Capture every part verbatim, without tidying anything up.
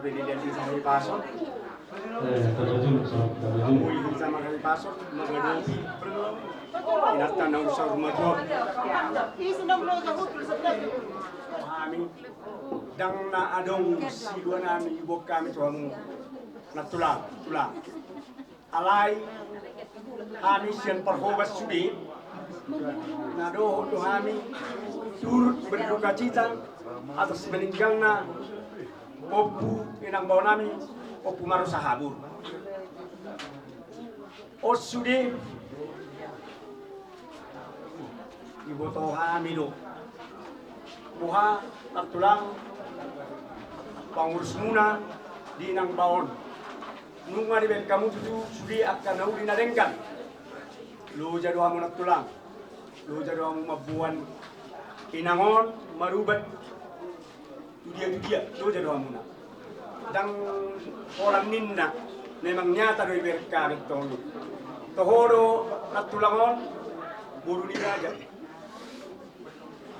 Jadi, jadi sama di pasar. Eh, terjun, so, terjun. Kamu ini sama kali pasar, menghadapi inatan nang usah rumah tua. Hami, ndang na adong siluan hami, ibuk hami tu hamu. Na tulang, tulang. Alai hami sian Parhobas sude, na dohot do hami turut berdukacita atas meninggalna Ompu Inang Bao nami, Ompu Maru Sahabur. On sude, diboto hami do boha na tulang pangurusmuna di Inang Bao on. Nunga dibaen hamu tutu sude angka na uli na denggan. Loja do hamu na tulang. Loja do hamu mamboan inang on marubat. Tu dia, tu dia, loja do hamuna. Ndang holan ninna, memang nyata do ibereng hami tong. Toho do na tulang on, boru ni raja.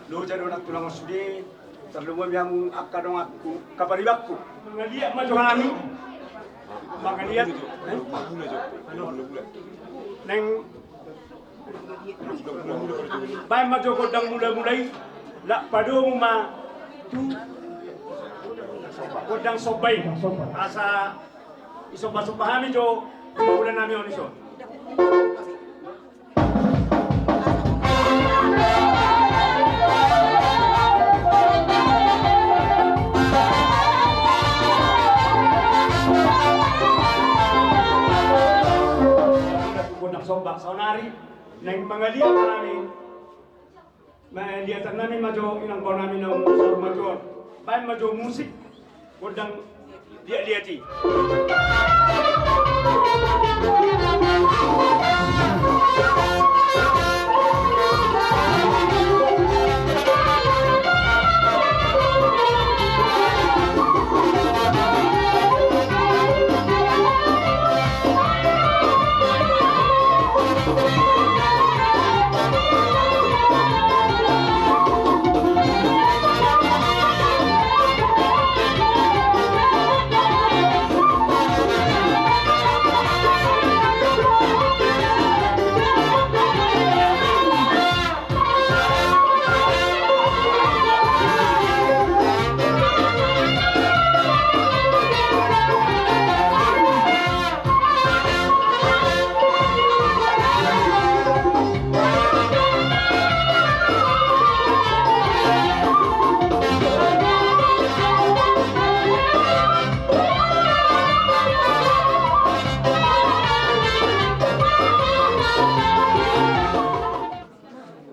Loja do na tulang on sude, tarlumobi hamu angka donganku, angka paribanku. Mangaliat ma jo hami. Mangaliat. Eh? Naeng Baen ma jo gondang mula-mula i, laho padomu ma tu gondang somba i. Asa disomba-somba hami jo pangula nami on dison. Gondang somba saonari. Naeng mangaliat nami. Mangaliatan nami ma jo inang bao nami naung saur matua on. Baen ma jo musik gondang liat-liat i.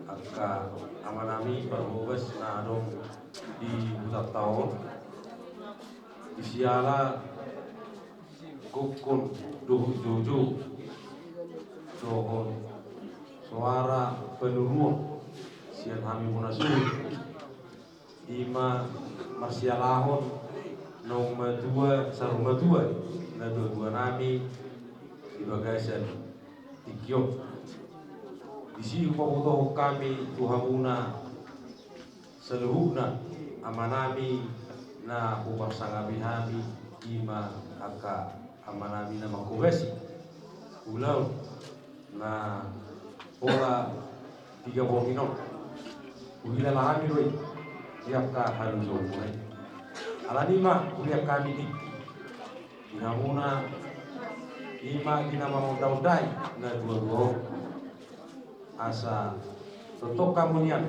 Angka amanami parhobas na adong di hutanta on, di siala gokhon dohot joujou dohot soara panuruon sian hami bona suhut. Ima marsialahon naung matua saur matua na dua-dua nami di bagasan tingki on. Disi hupabotohon hami tu hamuna saluhutna amanami na huparsangapi hami, ima angka amanami na manghobasi ulaon na pola tiga borngin on. Huhilala hami do i di angka haluaonmuna i. Alani ma hulean hami tingki di hamuna, ima di na mamonda-ondai na dua-dua on. Asa tongtong hamu nian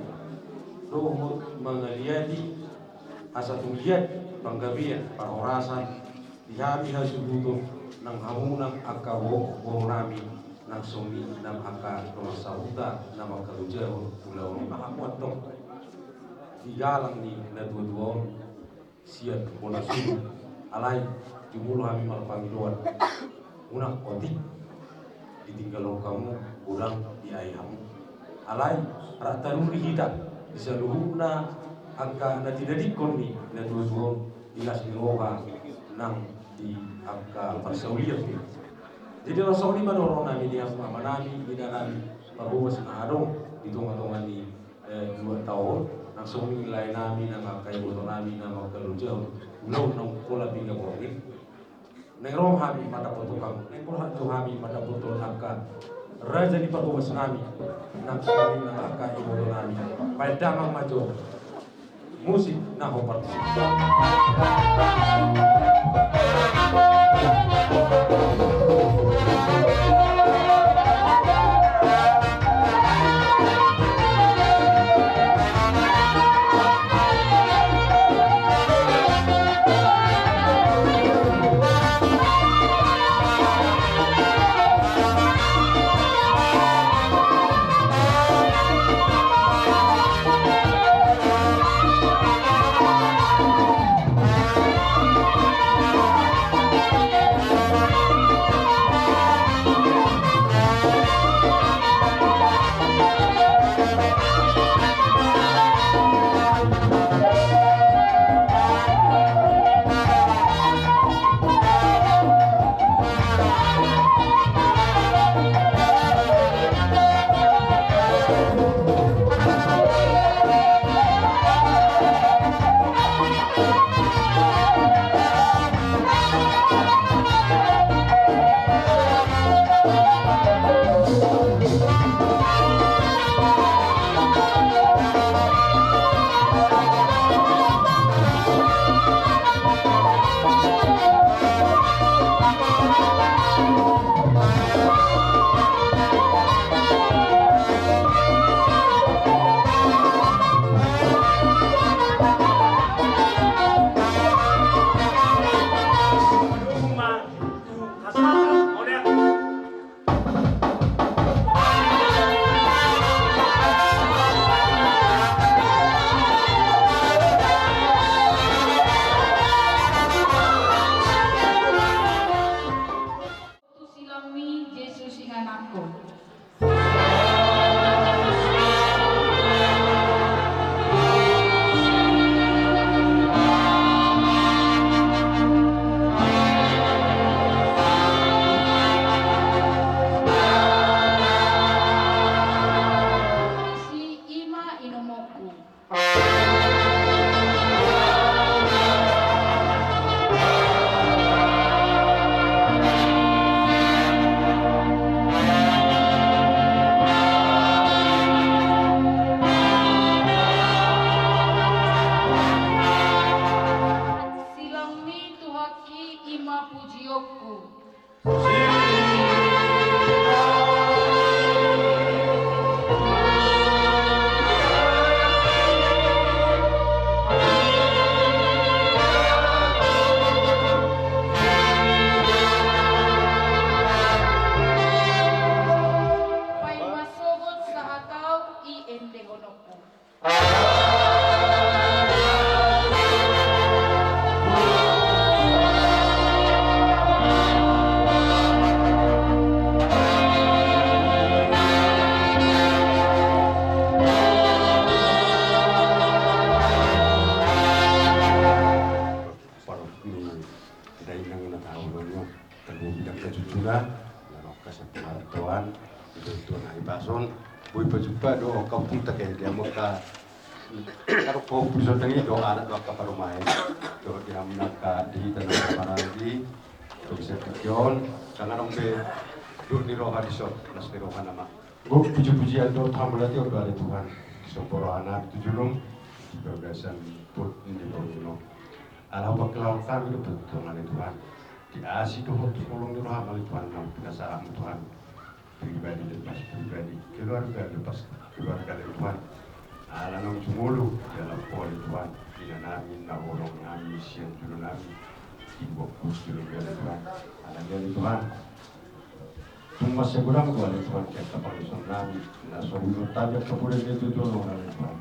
dohot mangaliati, asa tung liat panggabean parhorasan di hami hasuhuton nang hamu nang angka boru nami nang songon i nang angka dongan sahuta na mangkalojahon ulaon on. Ima hamu antong di galang ni na dua-dua on sian bona suhut. Alai jumolo hami marpangidoan, unang otik ditinggalhon hamu, godang diae hamu. Alai rap taruli hita di saluhutna angka na tinadingkon ni na dua-dua on di las ni roha nang di angka parsaulian. Jadi songon i ma dohonon nami di hamu amanami, inanami, parhobas na adong di tonga-tonga ni eh, dua taon, nang songon i lae nami, nang angka iboto nami na mangkalojahon Laho naung pola piga borngin. Naeng ro hami mandapothon hamu, naeng ro hami mandapothon angka raja ni pahobas nami, nang songon i nang angka iboto nami. Baen damang ma jo musik na hombar. Tu silangmi Jesus ingananku. Isi ima inomonku. Silangmi Tuhanki ima pujionku. Paima sogot sahatau i endehononku. Parop ni dainang na tahu dong. Tanggung bilang ka jujuna, na rongka sian pangarantoan, di tonga na hipason, boi pajumpa do, kau pun take, dia muka, karo kau pun sodang i do, anak do angka parumaen, do dia muka di tanah paradi, do bisa pikion, tangan ombe, do di roha di sot, nas di roha nama. Gok puji-pujian do, hambalati do ale Tuhan, sombor anak tu julung, di bagasan put ni borngin on. Ala hupaklaon hami do tu Tuhan ale Tuhan. Di asi dohot holong ni roham ale Tuhan, naung pinasahatmu Tuhan. Pribadi lepas pribadi, keluarga lepas keluarga ale Tuhan. Ala naung jumolo di alam ho ale Tuhan. Inanami na holong nami sian jolo nami. Di bokku jolo ale Tuhan. Alani ale Tuhan. Tung mansai godang do ale Tuhan, di angka pangidoan nami, na so huingot hami angka poda ni tutu on ale Tuhan.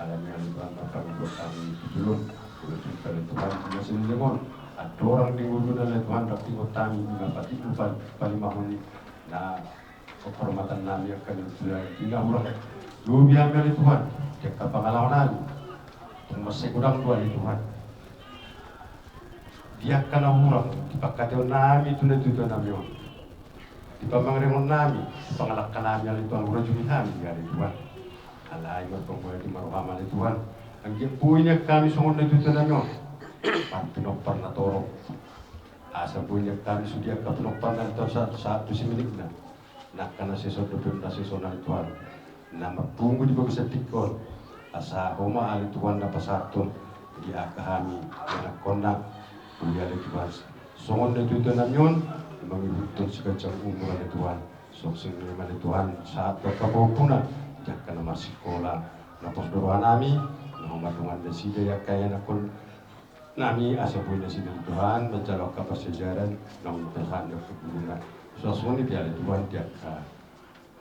Alani ale Tuhan, marpangidoan hami tu jolo, ulos hami ale Tuhan, di masa ni leleng on. Andorang di ngoluna ale Tuhan, rap ingot hami, di na patik mu pal-, palimahon i, na parhormatan nami angka ni tutu, di na hurang. Lobi hami ale Tuhan, di angka pangalaho nami. Tung mansai godang do ale Tuhan. Di angka na hurang, di pangkataion nami tu na tutu nami on. Di pamangerengon nami, di pangalangka nami ale Tuhan, hurajumi hami ale Tuhan. Alai marpanguapi ma roham ale Tuhan. Anggiat boi nian hami songon na tutu nami on. pinompar na torop. Asa boi nian hami sude angka pinomparna di tonga sahat tu siminikna. Nangkin na sesa dope na sesa na ale Tuhan. Na marpungu di bagasan tingki on. Asa Ho ma ale Tuhan na pasahathon di angka hami ianakkonna. Boi ale Tuhan. Songon na tutu nami on, mangihuthon siganjang umur ale Tuhan. Suksuk ni ma ale Tuhan, sahat tu angka pahompu na, di angka na marsikola, na pos do roha nami, na Ho ma dongan nasida angka ianakkon nami, asa boi nasida ale Tuhan, manjalo angka parsiajaran, na umpesan di angka guruna. Suksuk ni pe ale Tuhan, di angka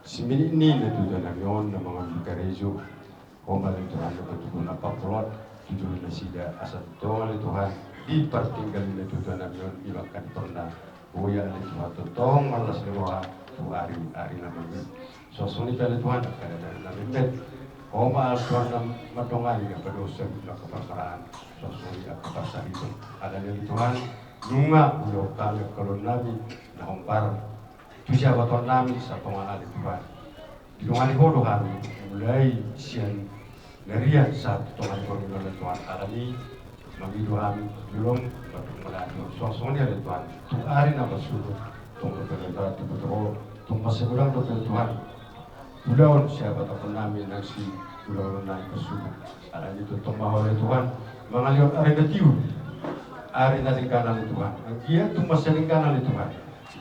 siminik ni na tutu nami on, na mangalului karejo, Ho ma ale Tuhan, na patuduhon angka poloan, tu jolo nasida, asa tongtong ale Tuhan, di partingkian ni na tutu nami on, i ma angka di pernah, Ho ma ale Tuhan, tongtong marlas ni roha, tu ari, ari na mangihut. Suksuk ni pe ale Tuhan, angka na memmet. Ho ma ale Tuhan na mandongani, angka dosa, angka parsaoran. Suksuk ni angka parsahiton. Alani ale Tuhan, nunga, ulaon hami, angka ulaon nami, na hombar. Tu siapa Tuhan nami, satonga ale Tuhan. Didongani Ho do hami, mulai sian na rian sahat tu tonga ni borngin on ale Tuhan, alani mangido hami, jolom, mandok mauliate, suang songon i ale Tuhan, tu ari na marsuhut, tong dope ale Tuhan, tu boto Ho, tong mansai godang dope ale Tuhan. Ulaon siapa Tuhan nami nang siulaon nami marsuhut. Alani tongtong ma Ho ale Tuhan, mangalehon ari na tiur, ari na denggan ale Tuhan. Anggiat tung mansai denggan ale Tuhan.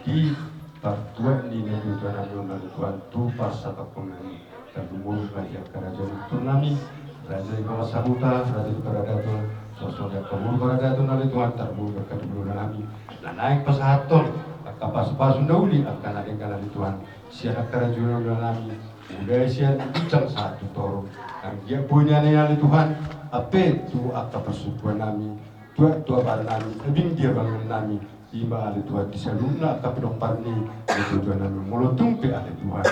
Di partuat ni na tutu nami on ale Tuhan tu parsatongkinan i. Tarlumobi ma di angka raja ni tutur nami, raja ni bangsa huta, raja ni paradaton, suang songon i angka boru paradaton ale Tuhan, tarlumobi angka di boru nami. Na naeng pasahathon angka pasupasu na uli angka na denggan ale Tuhan. Sian angka raja ni boru nami, mulai sian ujung sahat tu toru. Anggiat boi nian ale Tuhan, ampe tu angka parsombaon nami, tu, tu abaran nami, abing di abangan nami, i ma ale Tuhan di saluhutna angka pinompar ni na tutu nami molo tung pe ale Tuhan.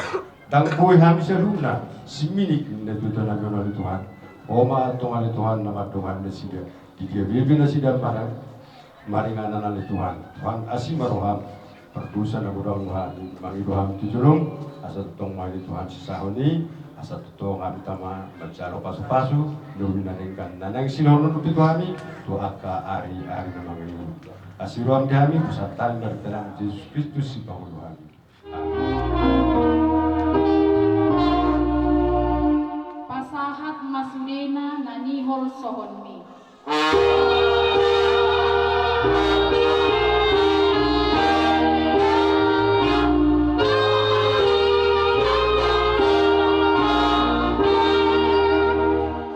Ndang boi hami saluhutna, siminik ni na tutu nami on ale Tuhan. Ho ma tong ale Tuhan, na mandongani nasida. Di dia pe nasida maringanan ale Tuhan. Tuhan asi ma roham. Pardosa na godang do hami, mangido hami tu jolom, asa tongtong ma ale Tuhan sisahon i, asa tongtong hami tama manjalo pasupasu, lobi na denggan na naeng silehononmu tu hami, tu angka ari-ari na mangihut. Asi roham di hami, hupasahat hami ma di Anakmu Jesus Kristus sipangolu hami. Amin. Pasahat ma sudena na niholsohonmi.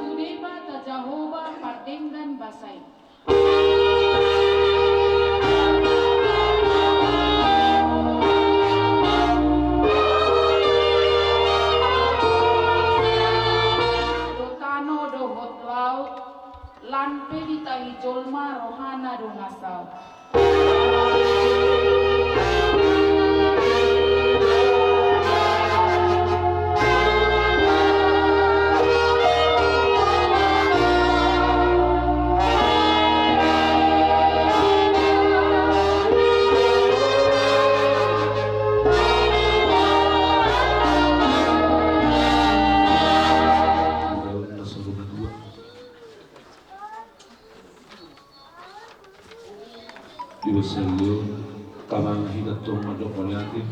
Tu Debata Jahowa pardenggan basa i. Dohot tano dohot laut, lan pe ditahi jolma rohana do na saut. Di bagasan i, tama ma hita tong mandok mauliate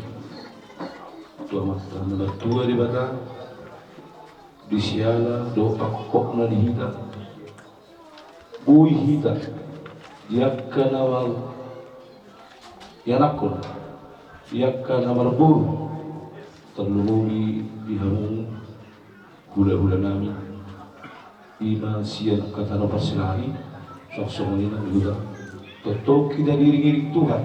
tu Amanta na martua Debata, di siala dohot pangkokhonanna di hita, boi hita, di angka na marianakhon, di angka na marboru, tarlumobi di hamu hulahula nami, i ma sian angka tano Parsirahi, suang songon i nang di huta. Tongtong hita diiringiring Tuhan,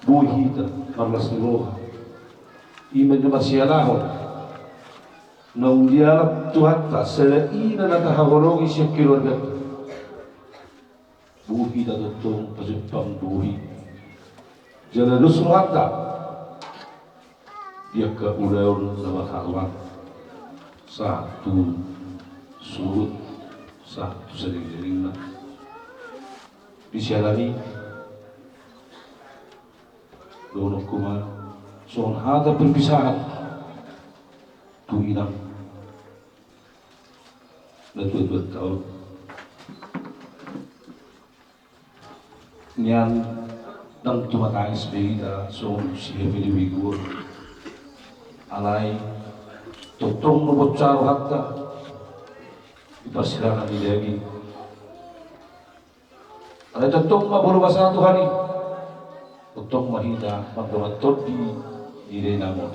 boi hita marlas ni roha, i ma na marsialahon, naung dialap Tuhanta, sada i na tahaholongi sian keluarganta. Boi hita tongtong pajumpang boi. Jala dos rohanta di angka ulaon na marharoan, sahat tu suhut, sahat tu saleleng ni lelengna. Di siala ni i, dohononku ma songon hata perpisahan tu inang na tuatua taon. Nian, ndang tumatangis be hita songon sihapelebeguon. Alai tongtong ma bonsa rohanta di parsirangan ni daging. Alai tongtong ma molo basa Tuhan i, tongtong ma hita mardongan tondi di dainang on.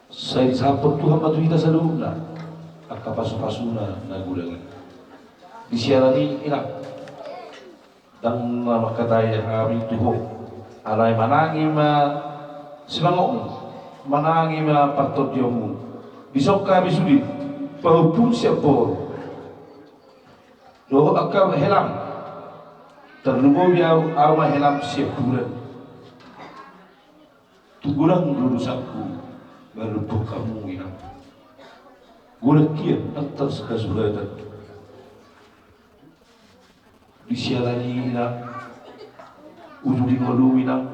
Sai disahaphon Tuhan ma tu hita saluhutna angka pasupasuna na godang i. Di siala ni i, inang, ndang na mangkatai hami tu ho, alai manang i ma simangotmu, manang i ma partondionmu. Dison hami sude pahompum sian boru dohot angka helam. Tarlumobi ahu, ahu ma helam siampudan. Tung godang do dosangku mardophon hamu, inang. Godang hian, ndang tarsuhasuhatan. Di siala ni i, inang, uju di ngolum, inang,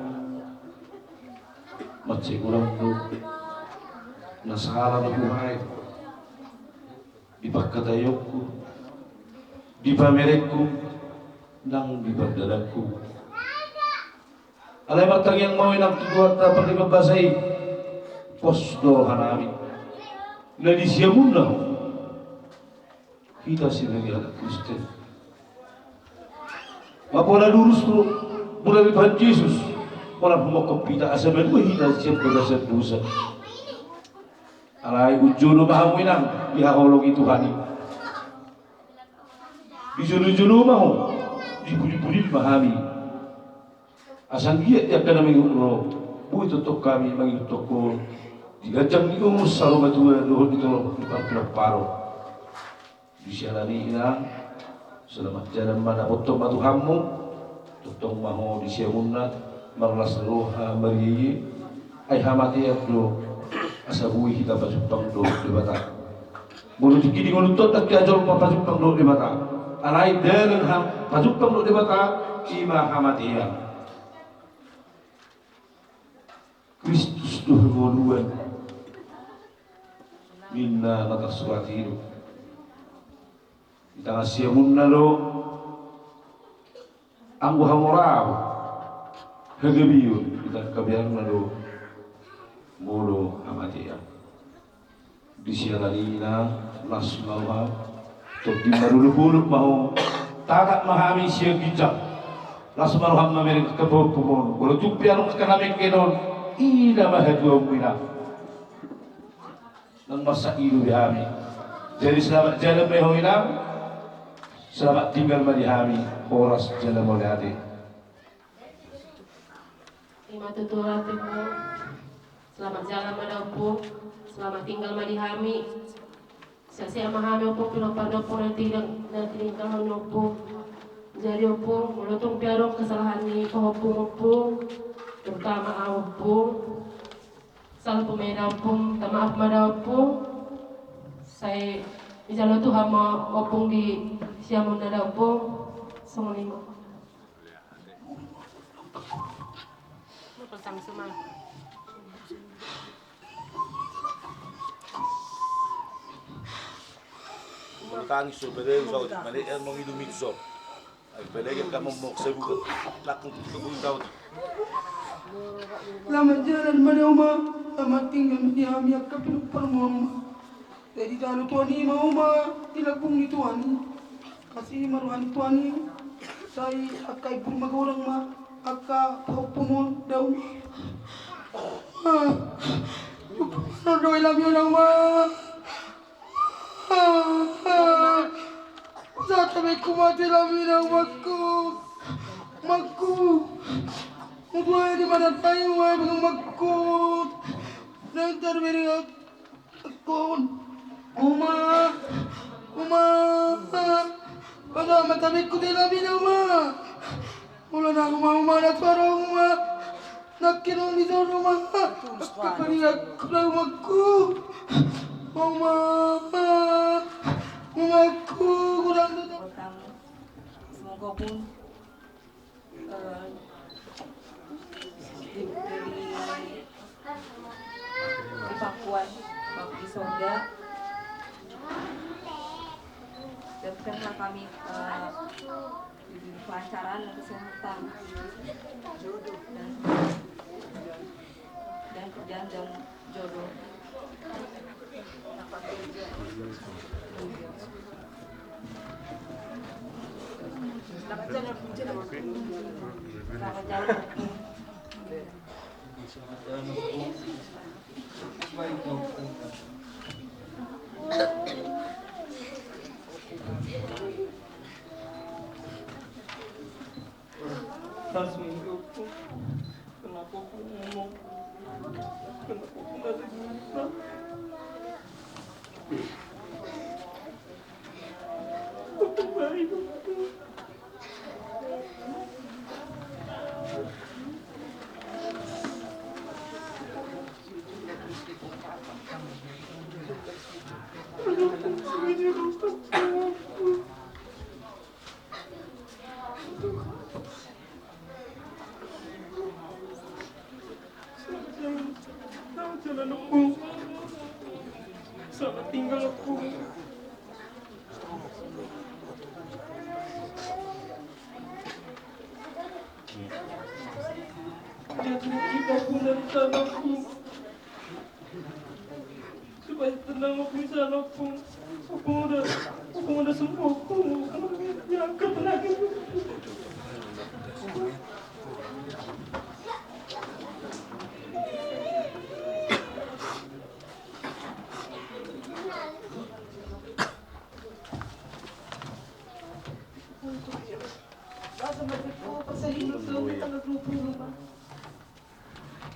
mansai godang do na sala na hubahen di pangkataionku, di pamerenku, nang di pardalankon. Alai martangiang ma ho, inang, tu Tuhanta pardenggan basa i. Pos do rohanami na di siamunna ho, hita sebagai halak Kristen, ma pola lurus tu mula ni Tuhan Jesus, pola humokkop hita asa malua hita sian bagasan dosa. Alai unjolo ma hamu, inang, dihaholongi Tuhan i. Dijolojolo ma ho, dipudipudi ma hami. Asa anggiat di angka na mangihut ro, boi tongtong hami mangihuthon ho di ganjang ni umur, saur matua dohot di toru ni parpinamparon. Di siala ni i, inang, selamat jalan ma dapothon ma tu hamu. Tongtong ma ho di siamunna marlas roha, marieie. Ai hamatean do asa boi hita pajumpang dohot Debata. Molo tingki di ngolunta on ndang hea jolma pajumpang dohot Debata. Alai dalan ha-, pajumpang dohot Debata i ma hamatean. Kristus do hangoluan, ninna na tarsurat i do. Di tangan siamunna do anggo hamoraon, hagabeon, di tangan kabeangna do molo hamatean. Di siala ni i, inang, las ma roham. Tondi marolopolop ma ho. Tatap ma hami sian ginjang. Las ma roham mamereng angka pahompum on. Molo tung pe adong angka na mengke on, ida ma hatuaonmu, inang. Nang marsak i do di hami. Jadi selamat jalan ma ho, inang. Selamat tinggal ma di hami. Horas jala mauliate. I ma tutu, ate, Ompung. Selamat jalan ma da, Ompung. Selamat tinggal ma di hami. Sehat-sehat ma hami, Ompung, pinompar ni Ompung na tininggal, na tininggalhon ni Ompung. Jadi, Ompung, molo tung pe adong kesalahan ni pahompum, Ompung, terutama ahu, Ompung, salah pe ma i da, Ompung, minta maaf ma da, Ompung. Sai dijalo Tuhan ma Ompung di siamunna da, Ompung. Songon i ma. Tangis so, bere so, mane el mong idu mik so. Ai bere ke kamu mok sebuka. Lakung tu kebun kau. Selamat jalan ma da, Oma. Selamat tinggal ma di hami angka pinomparmon, Oma. Jadi jalo Tuhan i ma, Oma, di lambung ni Tuhan i. Asi ma roha ni Tuhan i. Sai angka imbur magodang ma angka pahompum on da, Oma. Oma. Jumpa ma do helam i da, Oma. Sata be ku mate helam i da, Omakku. Omakku. Mutu aja di mata tai, Oma, Omakku. Nanti beri Oma, Oma, Oma, pada mata beku dalam ini, Oma. Mula na, Oma, Oma, na suara, Oma. Nakin, Oma, di sana, Oma. Kapan ya, kena, Omakku. Oma, Omakku, kurang tu. Semoga pun eh, di, dari di Pakuan, di sorga. Siapkanlah kami, eh, kelancaran dan kesehatan dan, dan perjanjian jodoh. Kenapa aku ngomong? Kenapa aku nggak bisa? Aku baik. Selamat tinggal, Ompung. Dia tidak kita pun dari sana, Ompung. Supaya tenang, Ompung, di sana, Ompung. Ompung udah, Ompung udah sembuh, Ompung. Ompung diangkat lagi.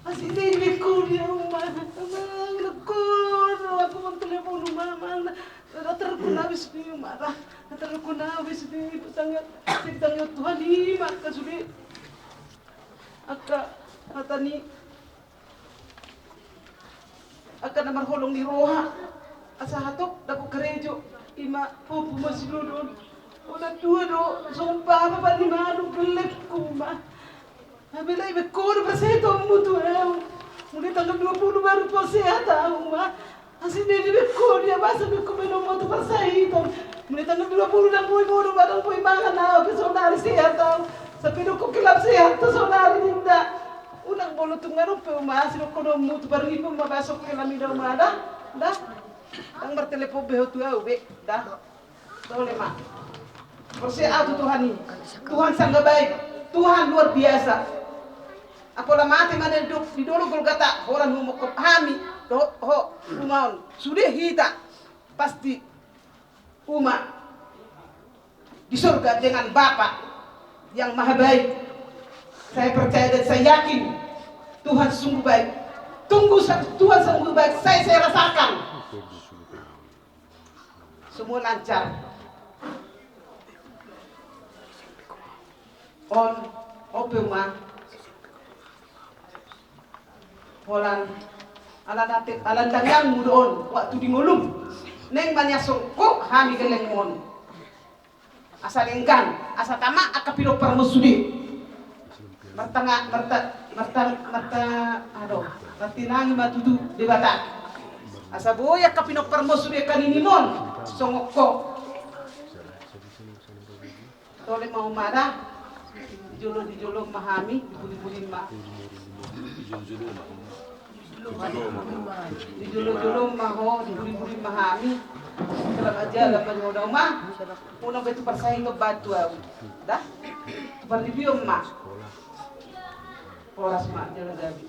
Asi, ini, ini, kau dia, Uma. Uma, kau, aku mau telepon Uma, mana? Ada terkena habis ni, Uma, dah. Ada terkena habis ni, sangat, sangat Tuhan ni, maka sudah. Angka, hata ni, angka na marholong ni roha, asa hatop dapot karejo, ima pahompu ma sidodon. Ona dua do, somba, apa, apa ni, manu, gelek, Uma. Abela ibe kodo persetonmu tu au. Mulai tanggal dua puluh baru kau sehat au, Uma. Asi, nini be kau dia, masa be kau belum mau tu persahiton. Mulai tanggal dua puluh ndang boi modom, ndang boi mangan au, pe saonari sehat au. Sampe do kau kelab sehat tu saonari, ninna. Unang bolo tu ngarung pe, Uma, asi do kau do mutu barni pe, Uma, basok kelab i da, Uma, da. Da. Ndang martelepon be ho tu au be, da. Tole ma. Porsea au tu Tuhan i. Tuhan sangat baik. Tuhan luar biasa. Apala mate ma di do-, di dolok Golgata, holan humophop hami dohot ho, Uma on. Sude hita pasti, Uma, di sorga dengan Bapa yang Maha Baik. Saya percaya dan saya yakin Tuhan sungguh baik. Tunggu sa-, Tuhan sungguh baik. Saya, saya rasakan. Semua lancar. On, on pe, Uma. Holan, ala na te-, ala tangiangmu do on, waktu di ngolum. Naeng ma nian songon hami gellengmon. Asa denggan, asa tama angka pinomparmon sude. Martanga-, marta-, marta-, marta-, aduh, martinangi ma tutu Debata. Asa boi angka pinomparmon sude, angka ninimon, songon ho. Tole ma, Uma, da. Di jolo, di jolo ma hami, di pudi-pudi ma. Di jolo-jolo ma ho, di pudi-pudi ma hami. Selamat jalan ma jolo, Uma. Unang be tu parsahiton bahen tu au. Da? Tu parlibion ma. Horas ma, jala gabe.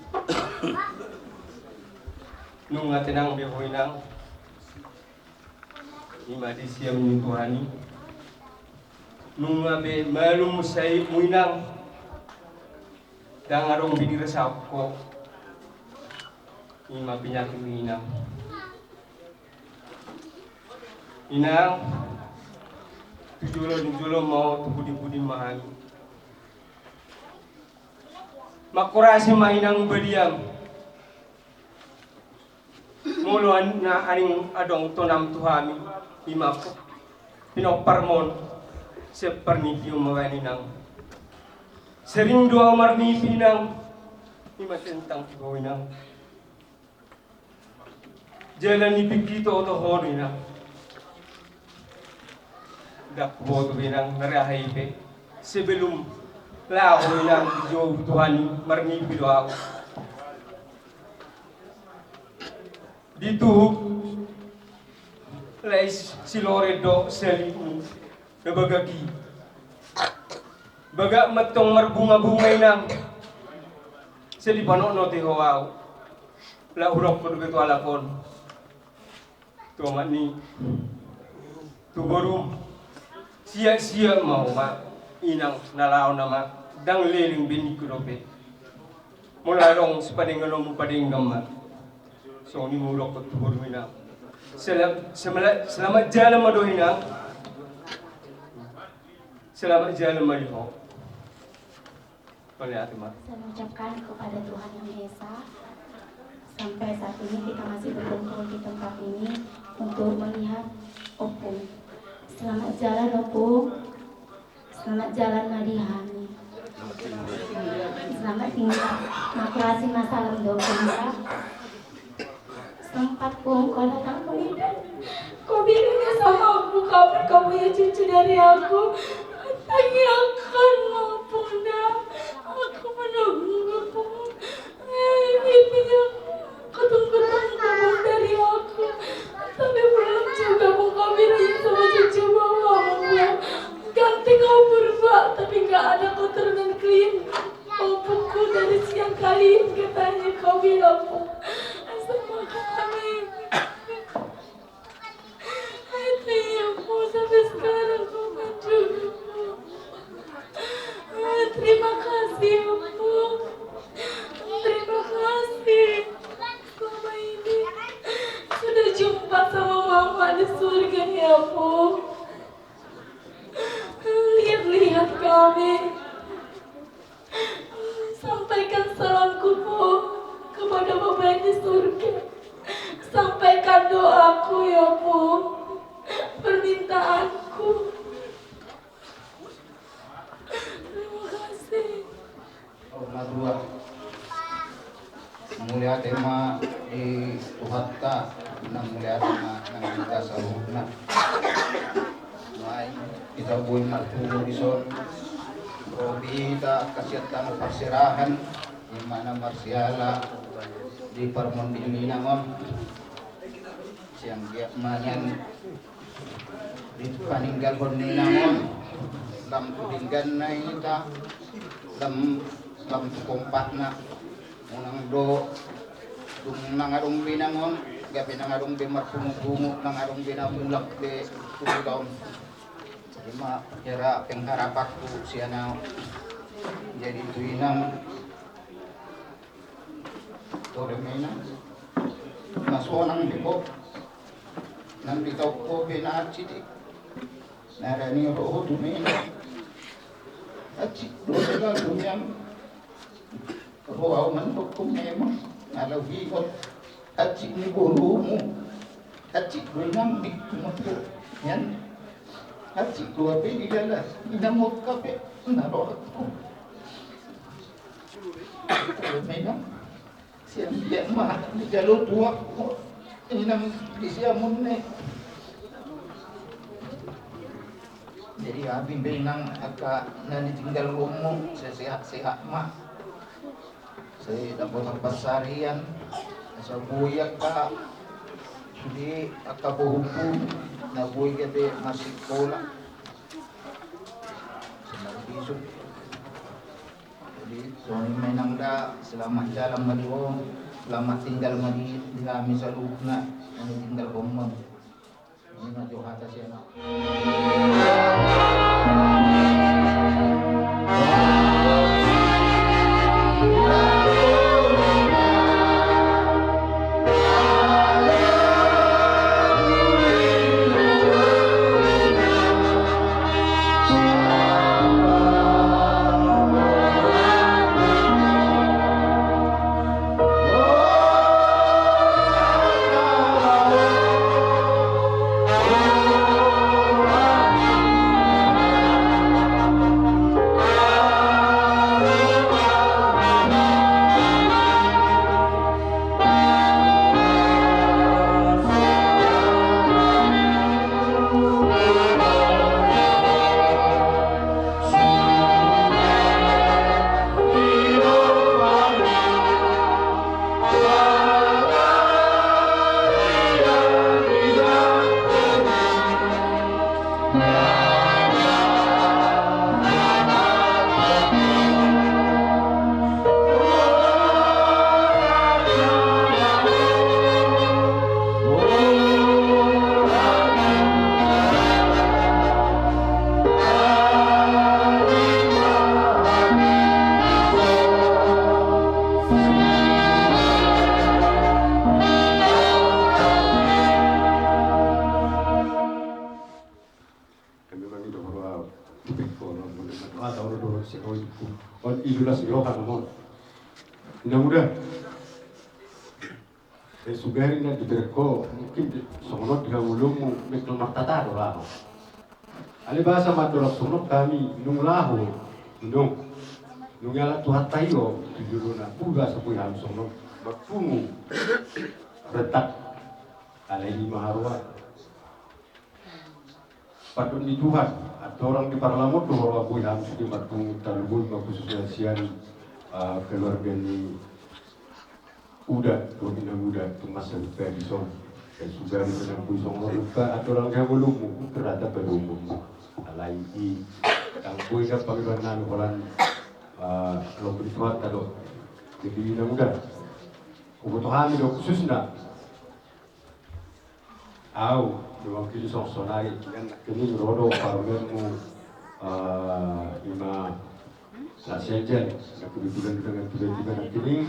Nunga tenang be ho, Inang. Ima di siam ni Tuhan i. Nunga be malum sahitmu, Inang. Ndang adong be dirasahon ho. Ima penyakitmi, Inang. Inang, tu jolo, tu jolo ma ho, tu pudi-pudi ma hami. Mangkorasi ma, Inang, badiam. Molo an-, na naeng adong tonam tu hami, ima pinomparmon, sian parnipion ma baen, Inang. Sering do au marnipi, Inang. Ima tentang ho, Inang. Jala nipingki toto ho do, Inang. Ndang huboto be inang na re aha i pe. Sebelum laho inang dijou Tuhan i, marnimpi do ahu. Dituhuk lae silore do salimu na bagak i. Bagak ma antong marbungabunga inang. Sai dipanotnoti ho ahu. Laho hudok dope tu halak on, tu omak ni, tu borum. Siap-siap ma ho ma inang, na laho nama. Ndang leleng be ningku dope. Molo adong sipadengganonmu, padenggan ma. Songon i ma hudok tu borum inang. Sela-, semela-, selamat jalan ma do inang. Selamat jalan ma di ho. Mauliate ma. Saya mengucapkan kepada Tuhan Yang Maha Esa, sampai saat ini kita masih berkumpul di tempat ini untuk melihat Ompung. Selamat jalan, Ompung. Selamat jalan, Madi Hani. Selamat tinggal. Makasih, Mas Salam, Dokter. Sempat pun kau datang ke Medan. Kau bilang sama aku, kapan kau punya cucu dari aku? Tanyakan, Ompung, dah. Aku menunggu, Ompung. Eh, ini yang kau tunggu-tunggu, Ompung, dari aku. Tapi belum juga, Ompung, kau bilang sama cucu bahwa, Ompung, ganti kau purba, tapi nggak ada keturunan clean. Ompungku dari siang tadi katanya kau bilang, Pung, sama kami. Itu iya, Pung, sampai sekarang kau kan juga, Pung. Terima kasih, Pung. Terima kasih. Selama ini sudah jumpa sama Mama di surga, ya, Pung. Lihat-lihat kami. Sampaikan salamku, Pung, kepada Bapa yang di surga. Sampaikan doaku, ya, Pung. Permintaanku. Terima kasih. Mauliate ma di Tuhanta, mauliate ma nang di hita saluhutna. Naeng hita boi marpungu dison, ro hita angka sian tano parserahan, i ma na marsiala di parmonding ni inang on. Sian dia ma nian di paninggalhon ni inang on, lam tu dengganna hita, lam, lam tu kompakna. Unang do dung nang adong be inang on, gabe nang adong be marpungu-pungu, nang adong be na mulak be tu hita on. I ma hera pengharapanku sian ahu. Jadi tu inang, tore ma inang, na sonang be ho. Nang ditaon ho be na hansit i, na rani ro ho tu inang. Hansit do selalu nian. Ro ahu mandokkon memang na laho ingot hansit ni borumu. Hansit do inang di tumompu nian. Hansit do hape di dalan inang on hape na rohangku. Memang sian dia ma dijalo tuak inang di siamun ni. Jadi hami be inang angka na nitinggalhonmu, sehat-sehat ma. Sai dapotan pansarian, asa boi angka, di angka bohummu na boi gabe masikola. Sian bisuk. Jadi songon i ma inang da, selamat jalan ma di ho, selamat tinggal ma di, di hami saluhutna na nitinggalhonmu. Ima jo hata sian ahu. On idulas ni roha namon. Inang Uda. Eh, sugari na diberek ho, mungkin songon on di hangolumu, mengkel martata do laho. Alai bahasa ma dohot songon on hami, nunga laho, nunga. Nunga ala Tuhanta i do, tu jolo na, boi bahasa boi hami songon on, marpungu, retak, alai i ma haroa. Pandok ni Tuhan, andorang diparlamot do haroa boi hami sude marpungu, tarlumobi ma khususna sian, ah, keluarga ni Uda, dohot Inang Uda, tung mansai hupae dison. Sugari pe ndang boi songon on, andorang di hangolumu, ternyata pe di umurmu. Alai i, ndang boi da pangidoan nami holan, ah, lobi ni Tuhanta do. Jadi Inang Uda, huboto hami do khususna. Au, mewakili songon sonari, kan nangkining ro do parumaenmu, eh, ima na sejen, na kebetulan dengan tiba-tiba nangkining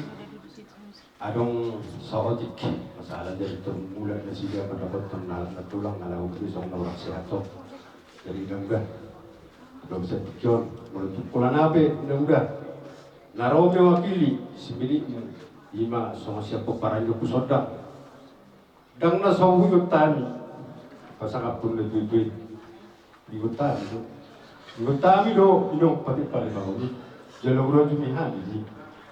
adong saotik masalah, jadi termula nasida mandapothon na, na tulang na laho beli songon na urang sehat to. Jadi Inang Uda, ndang bisa tikion, molo tung pola na pe Inang Uda. Na ro mewakili si milikmu, ima songon sian pomparan ni Ompu Sondang. Ndang na so huingot hami pasangaphon na tuatua i. Ingot hami do. Ingot hami do, inong pati pale bangun i. Jala hurajumi hami di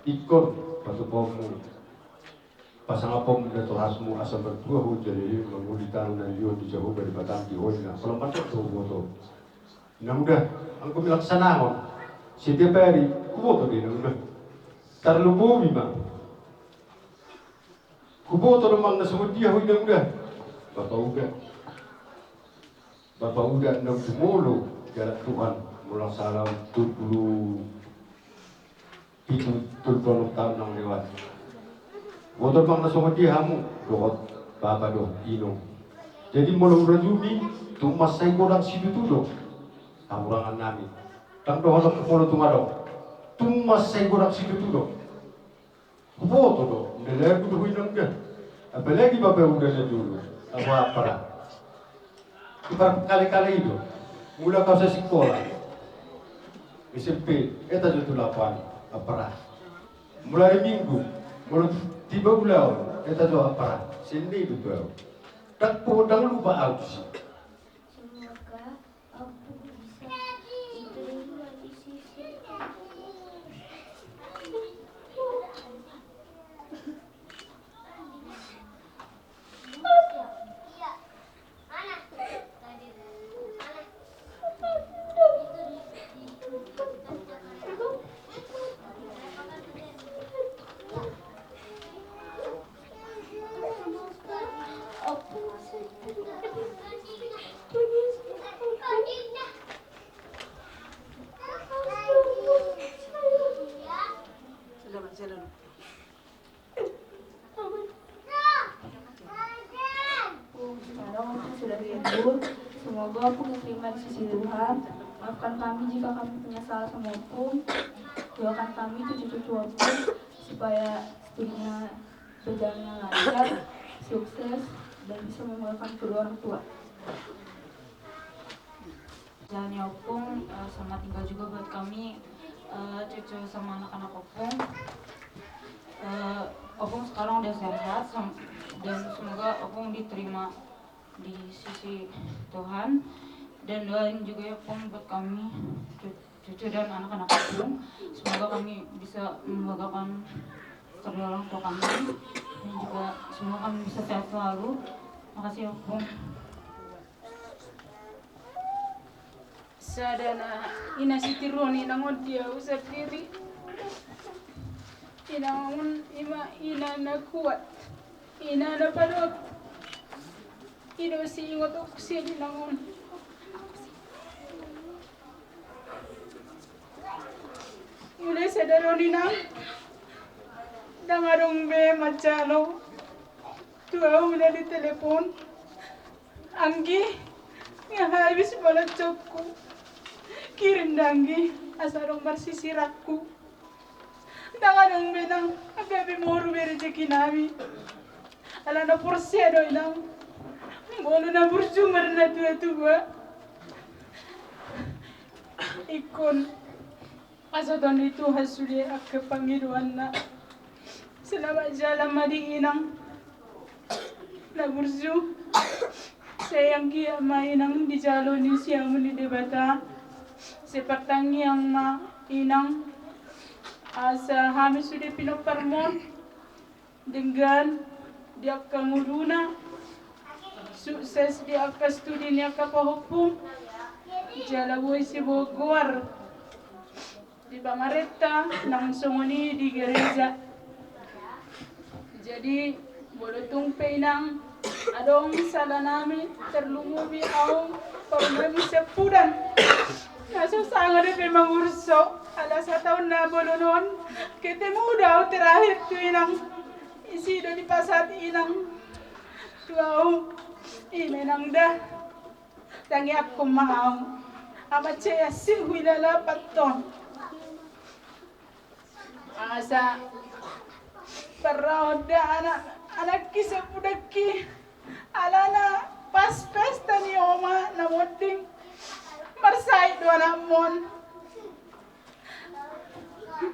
ingkon patupaonmu pasangaphonmu natoras mu asa martua ho jala i mangolu di tano na nilehon ni Jahowa Debatam di ho i na. Pola mandok do huboto. Inang Uda, anggo milaksanahon setiap ari, huboto do Inang Uda. Tarlumobi ma. Huboto do manang na songon dia ho Inang Uda. Bapa Uda. Bapa Uda na jumolo jala Tuhan, molo sala tolu pulu pitu, tolu pulu onom taon na lewat. Huboto do manang na songon dia hamu dohot bapa dohot inong. Jadi molo hurajumi, tung mansai godang situtu do hahurangan nami. Ndang dohot molo tung adong. Tung mansai godang situtu do. Huboto do, ndang lagu do ho Inang Uda. Apalagi bapa Uda na jolo, ahu ampara. Ibarat kale-kale i do. Mula hau sasikola S M P, eta jo tu lapo an, ampara. Mula ari Minggu, molo tiba ulaon, eta jo ampara. Sende do tu ahu. Ndang po, ndang lupa ahu tusi. Semoga aku bisa diterima di sisi. Sekarang Ompung sudah tidur. Semoga Ompung diterima di sisi Tuhan. Maafkan kami jika kami punya salah sama Ompung. Doakan kami cucu-cucu Ompung supaya studinya berjalan dengan lancar, sukses, dan bisa membanggakan kedua orang tua. Jalannya Ompung, eh, selamat tinggal juga buat kami, eh, cucu sama anak-anak Ompung. Eh, Ompung sekarang udah sehat, sem-, dan semoga Ompung diterima di sisi Tuhan. Dan doain juga ya, Ompung, buat kami, cu-, cucu dan anak-anak Ompung. Semoga kami bisa membanggakan kedua orang tua kami. Dan juga semoga kami bisa sehat selalu. Makasih ya, Ompung. Sada na ina sitiruon inang on di ahu sandiri. Inang on ima ina na kuat, ina na padot. I do siingot on sian inang on. Mulai sadari on inang, ndang adong be manjalo tu ahu na di telepon. Anggi, nga habis balonjonku. Kirim da anggi, asa adong marsisiranku. Ndang adong be nang gabe moru be rejeki nami. Alana porsea do inang, molo na burju marnatuatua. Ingkon Asa tondingan sude angka pangidoanna. Selamat jalan ma di inang na burju. Sai anggiat ma inang dijalo ni siamun ni Debata. Sai partangiang ma inang. Asa hami sude pinomparmon denggan di angka ngoluna, sukses di angka studi ni angka pahompu, jala boi siboan goar di pamarenta nang songon i di gareja. Jadi molo tung pe inang adong sala nami, tarlumobi ahu parumaenmu Siampudan, na so sanga dope mangurso, ala sataon na bolon on ketemu do ahu terakhir tu inang. Isi do dipasahat inang tu ahu. I ma inang da, tangiangkon ma ahu. Amat sai asi huilala paton. Asa parraon da anak, anakki Siampudanki. Alana pas pesta ni oma na monding, marsahit do anakmon.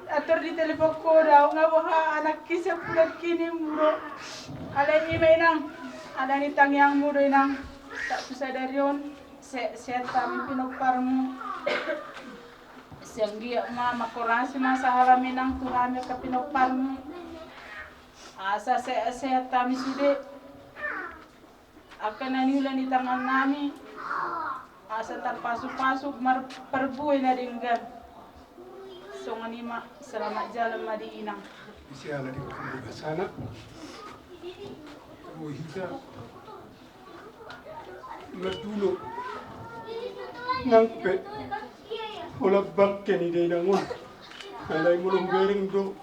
Atur di telepon ko da, nga boha anakki Siampudanki ni muro. Alai i ma inang, alani tangiangmu do inang. Tak tu sadari on, se-, sehat hami pinomparmu. Sai anggiat ma mangkorasi ma sahala inang tu hami angka pinomparmu. Asa se-, sehat hami sude. Angka na niula ni tangan nami, asa tarpasupasu marparbue na denggan. Songon i ma, selamat jalan ma di inang. Isi ala di kubu basana. Boi hita mardulo nang pe holan bangke ni dainang on. Alai molo hubereng do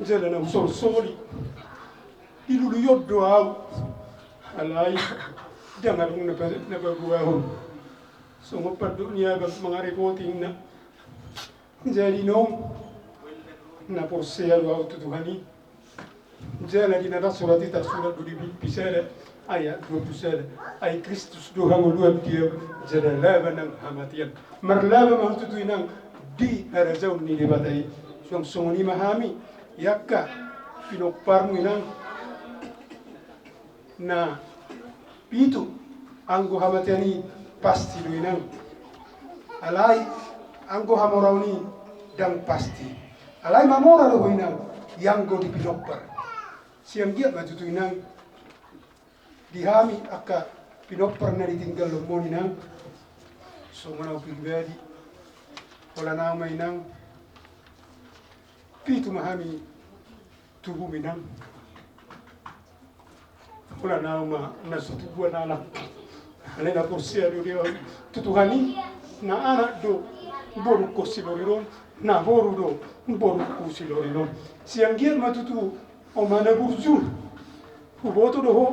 jala na husolsoli, dilului on do ahu. Alai ndang adong na pa-, na paboahon. Songon pandok ni abang mangarepoti inna. Jadi nong na porsea do ahu tu Tuhan i. Jala di na tarsurat i, tarsurat do di Pilippi sada ayat dua pulu sada. Ai Kristus do hangoluan di ahu, jala laba nang hamatean. Marlaba ma ahu tutu inang di harajaon ni Debata i. Suang songon i ma hami, i angka pinomparmu inang. Na pitu, anggo hamatean i pasti do inang. Alai anggo hamoraon i ndang pasti. Alai mamora do ho inang, i anggo di pinompar. Sai anggiat ma tutu inang, di hami angka pinompar na ditinggalhonmon inang. Songon ahu pribadi, holan ahu ma inang, pitu ma hami tubu inang. Holan ahu ma na so tubuan anak. Alai na porsea do di ahu tu Tuhan i, na anak do borungkon siloriron, na boru do borungku siloriron. Sai anggiat ma tutu oma na burju. Huboto do ho,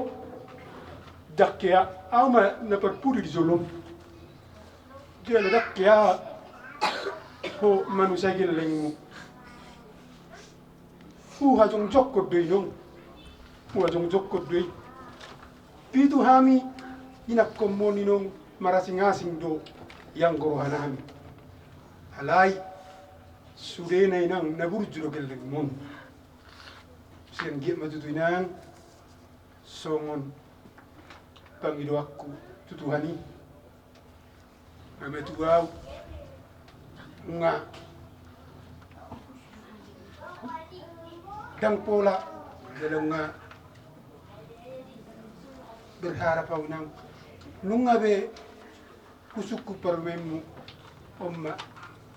ndang hea ahu ma na parpudi di jolom. Jala ndang hea ho manusai gellengmu. Huhajongjongkon do i inong. Huhajongjongkon do i. Pitu hami inangkonmon inong, marasingasing do i anggo rohanami. Alai sudena inang na burju do gellengmon. Sai anggiat ma tutu inang, songon pangidoanku tu Tuhan i. Mamatua ahu, nunga ndang pola, jala nunga berharap ahu inang, nunga be husungkun parumaenmu, on ma,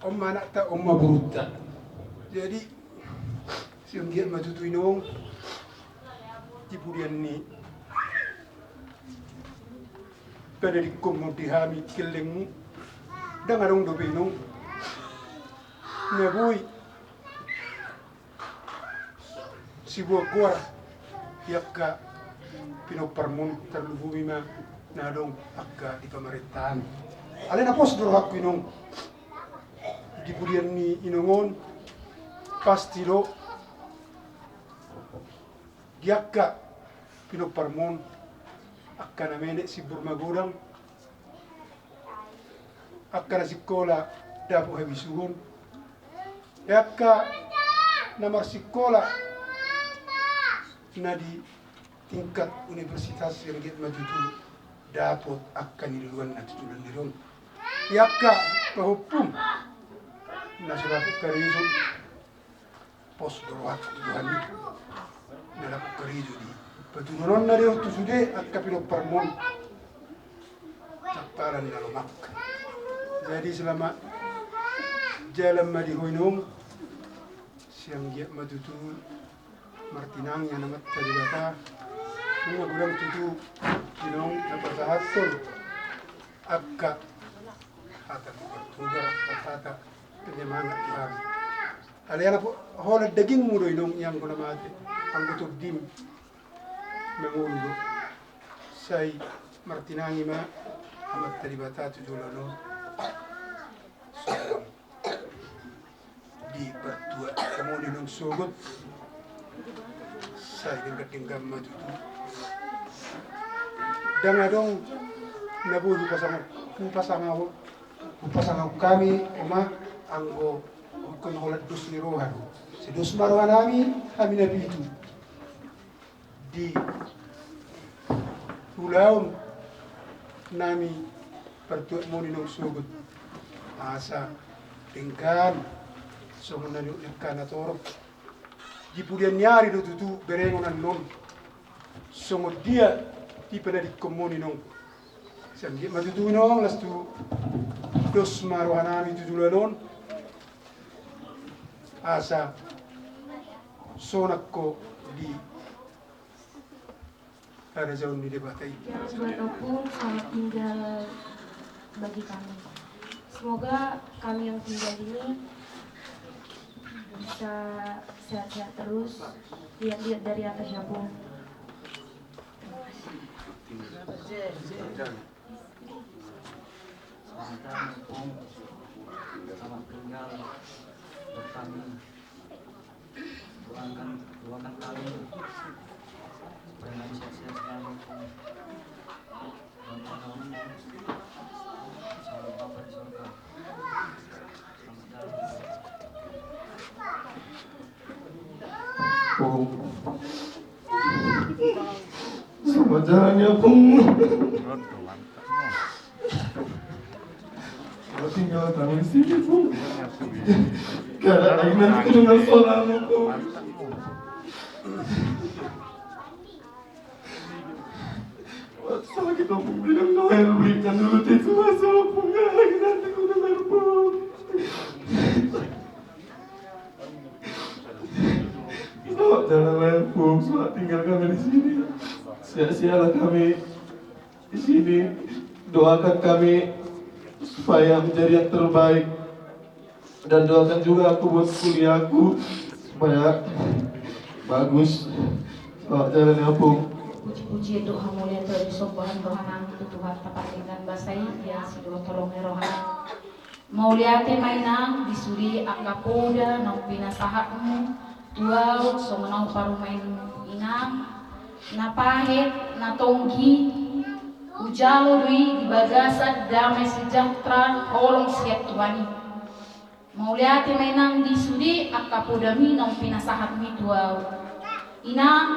on ma anakta, on ma borunta. Jadi sai anggiat ma tutu inong di pudian ni panadingkonmon di hami gellengmu. Ndang adong dope inong na boi siboan goar di angka pinomparmon, tarlumobi ma na adong angka di pamarentahan. Alai na pos do rohangku inong, di pudian ni inong on pasti do di angka pinomparmon, angka na menek simbur magodang, angka na sikola dapot habisuhon, Angka na marsikola na di tingkat universitas, anggiat ma tutu dapot angka niluluanna tu joloan ni ari on. Angka pahompum na so dapot karejo, pos do rohangku tu Tuhan i, na dapot karejo di paturunonna do i tu sude angka pinomparmon. Tamparan na lomak. Jadi selamat jalan ma di ho inong. Sai anggiat ma tutu martinangi Amanta Debata. Nunga godang tutu inong na pasahathon angka hata tugar-tugar, angka hata penyemangat tu hami. Alai ala holan dagingmu do inong i anggo na mate, anggo tondim mangolu do. Sai martinangi ma Amanta Debata tu joloan on. Songon di partuat hamu ni naung sogot, sai denggan-denggan ma tutu. Ndang adong na boi hupasangap, hupasangap, hupasangap hami, oma, anggo ingkon holan dos ni roha do. Sai dos ma rohanami, hami na pitu, di ulaonnami partuatmuna naung sogot, asa denggan songon na nidok ni angka na torop. Di pudian ni ari do tutu berengon annon songon dia di panadingkonmuna naung. Sai anggiat ma tutu inong, laos tu dos ma rohanami tu joloan on, asa sonang ho di harajaon ni Debata i. Yang buat Ompung, selamat tinggal bagi kami. Semoga kami yang tinggal ini bisa sehat-sehat terus, lihat-lihat dari atas ya, Pung. Terima kasih. Selamat datang, Pung. Selamat tinggal bersama. Doakan, doakan kami supaya kami sehat-sehat selalu, Pung. Dan doakan sama Bapa di surga. Selamat jalan. Pung. Selamat jalan ya, Pung. Tinggal kami di sini, Pung. Karena lagi nanti ku dengar suaramu, Pung. Sakit, Pung, bilang no, belikan dulu tisu basah, Pung. Lagi nanti ku dengar, Pung. Selamat jalan ya, Pung. Selamat tinggal kami di sini. Sia-sialah kami di sini. Doakan kami supaya menjadi yang terbaik. Dan doakan juga aku buat kuliahku supaya bagus. Selamat jalan ya, Pung. Puji-pujian dohot hamuliateon di sombahan rohanami tu Tuhanta pardenggan basa i, ia sidohot holong ni rohana. Mauliate ma inang di sude angka poda naung pinasahatmu tu ahu songon na huparumaenmu inang, na pahet na tonggi hujalo do i di bagasan dame sejahtera holong sian Tuhan i. Mauliate ma inang di sude angka podami naung pinasahatmi tu ahu. Inang,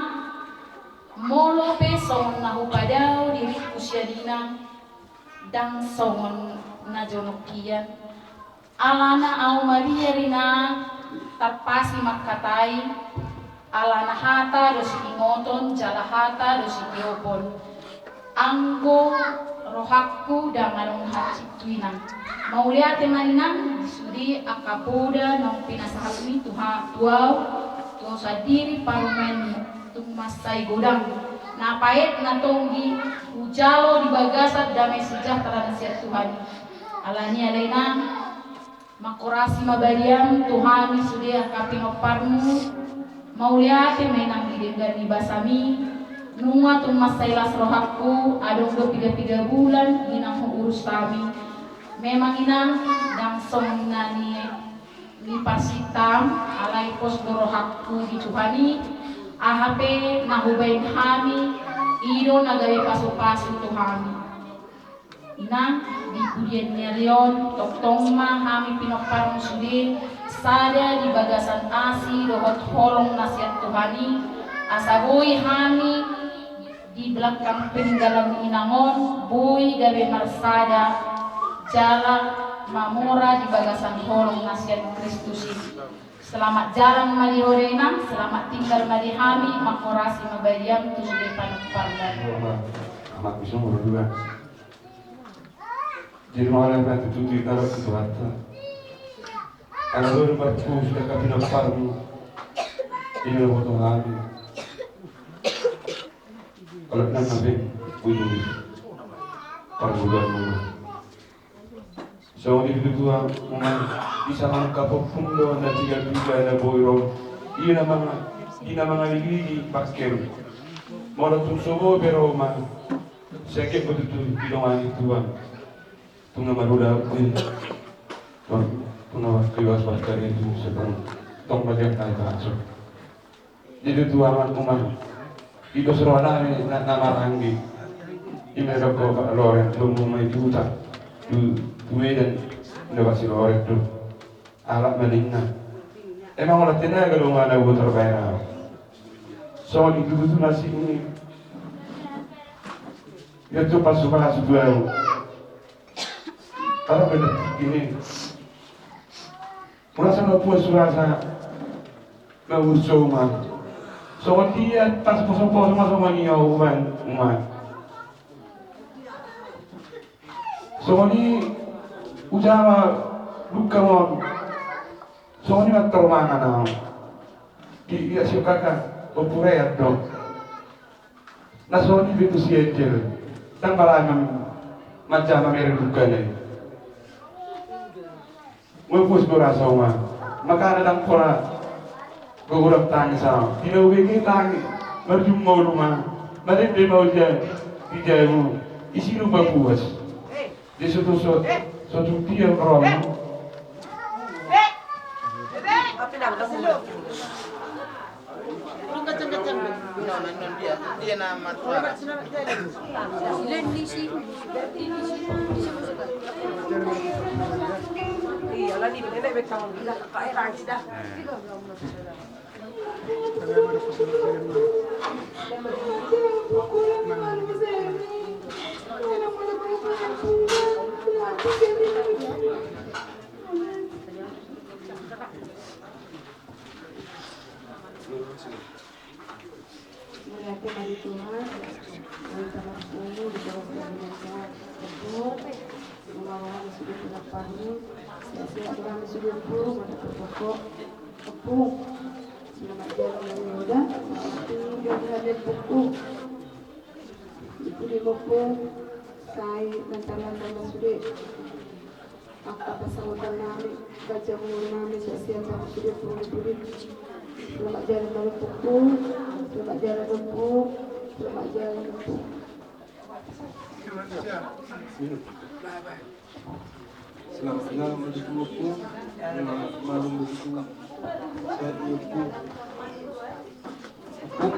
molo pe songon na hupadao diringku sian inang, ndang songon na jonok hian. Alana ahu maria do inang tarpasi mangkatai, alana hata do siingoton jala hata do sipeopon. Anggo rohangku ndang adong hansit tu inang. Mauliate ma inang di sude angka poda naung pinasahatmi tu ahu, tu ahu sandiri parumaenmu. Tung mansai godang, na paet na tonggi hujalo di bagasan dame sejahtera na sian Tuhan i. Alani i, ale inang, mangkorasi ma balian tu hami sude angka pinomparmu. Mauliate ma inang di denggan ni basami. Nunga tung mansai las rohangku, adong do piga-piga bulan inang huurus hami. Memang inang ndang songon na ni ni parsintam, alai pos do rohangku di Tuhan i, aha pe na hubaen hami, i do na gabe pasu-pasu tu hami. Inang, di pudian ni ari on tongtong ma hami pinomparmu sude sada di bagasan asi dohot holong na sian Tuhan i, asa boi hami di belakang peninggalan ni inang on boi gabe marsada jala mamora di bagasan holong na sian Kristus i. Selamat jalan ma di ho da inang, selamat tinggal ma di hami, manghorasi ma badiam tu sude panomparmuna. Amak bisa mulu dua. Jadi malah nanti tutu kita harus kuat. Kalau lu berpung sudah kami dapat. Ini lo butuh hami. Kalau nanti butuh perbulan mana. Songon i tutu, Uma, di sangap ompung do na piga-piga na boi ro. Ia na manga, ia na mangaligi-ligi pakke. Molo tung so boi pe ro, Uma, sengket do tutu didongani tuan. Tung na marudau, tung na marudau, tung na marudau, tung na marudau. Jadi tutu, Uma, di dos roha nami na, na maranggi. Ima didok Pak Loren, lomo ma i tu huta, tu, tu Medan, didok si Loren tu. Alap ma ninna. Emang olat tenaga do, Uma, na huboto baen au. Songon i tutu nasibmu i. Ia tu pasu-pasu tu au. Kalau benar ini. Molo so na puas hurasa, na urso, Uma. Songon dia pas poso-poso ma songon i au, Uma, Uma. Songon i ujaha ma dungka on. Songon i ma tor mangan au. Di, di asi kaka, o purean do. Na songon i be tu si Angel, ndang bala manjama mere dungkana i. Molo puas do hurasa, Uma, makana ndang pola gogo dohot tangis au. Di na hubege tangis, marjumolo ma, marende ma au di jabu, disi do papuas. Di so tu so, so tu dia ro. Mauliate ma di Tuhan, mauliate ma di Tuhan, di bawah pimpinan Tuhan, Tuhan, di bawah sudah Tuhan pahu, sehat-sehat Tuhan sudah pun, mana terpokok, tepung, selamat jalan dari Yoda, selamat tinggal di hadapan pokok, itu di pokok, sai lantaran tambah sudah. Angka pasahaton nami, baca umur nami, sehat-sehat, selamat hidup, pulih-pulih. Selamat jalan, Ompung. Selamat jalan, Ompung. Selamat jalan, Ompung. Selamat jalan, Ompung. Selamat malam, Ompung. Sehat, Ompung. Ompung.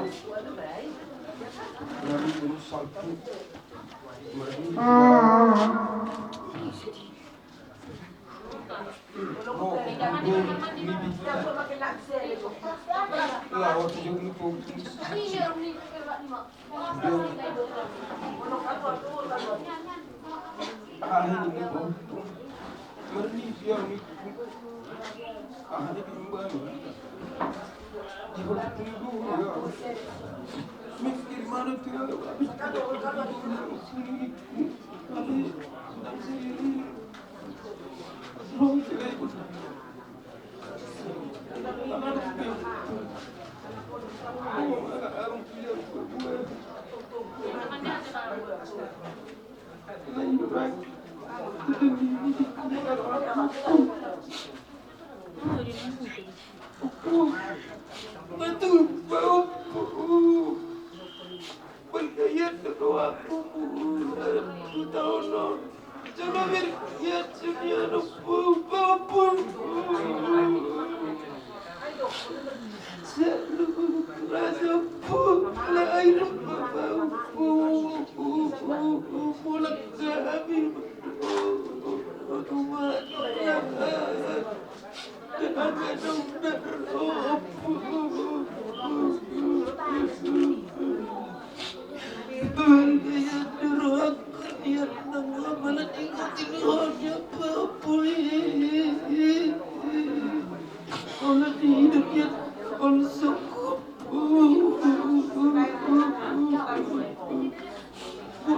Selamat jalan, Ompung. Mulak hami.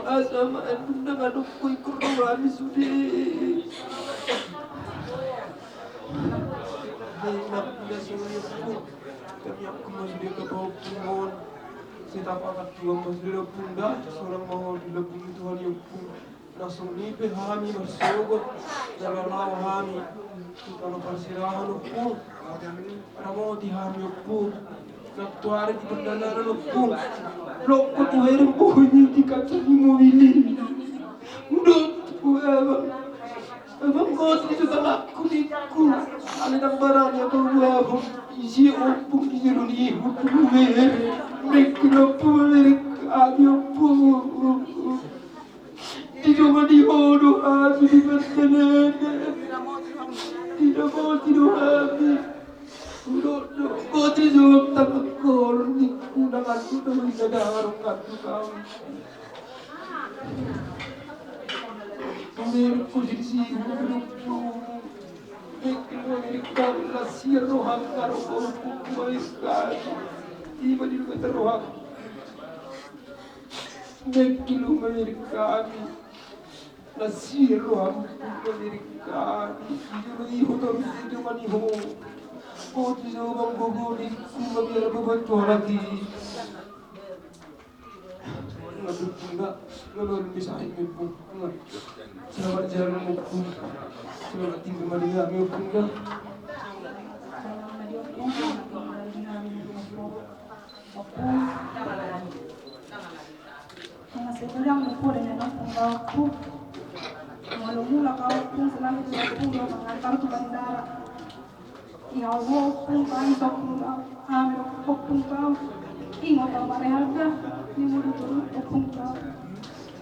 Asa ma andung na ngadok ko ikor do hami sude. Hei, nak, na sude, kami aku ma sude ka paompung on. Sai tapakat juga ma sude ompung da, sonang ma ho dilambungi Tuhan i ompung. Na songon i pe hami marsogot, na laho hami tu tano parserahan ompung. Ramoti hami ompung. Nantoari di perdalanan ompung, lokko tu hereng pohon i di kaca ni mobil i. Dot ku abang, abang, kau tu tanganku, ningku. Alai ndang barani abang, abang, isi ompung di jolo ni hutu mere. Mekki ompung mere, hami ompung. Di dongan ni ho do hami di partanana. Di dongan ni ho do hami. Udo do, boti do tangan kor ni undangan tu tahu inda darong katu kau. Mengko di sini duduk. Mengko mengko lasiar roham karo kau kukuai kau. Iba di luka roham. Mengko mengko lasiar roham mengko. Iba di luka roham. Boti do bang gogo di kuma biar bebantu lagi. Nga dukung nga, nga baru bisa ini pun. Selamat jalan ompung. Selamat tinggal mari kami ompung nga. Nga seberang ompung dengan ompung nga ompung. Molo mulak ompung selalu dua puluh mengantar tu bandara. Ia ompung kami ompung kau, hami ompung kau. Ingot au marehada ni mulu turun ompung kau.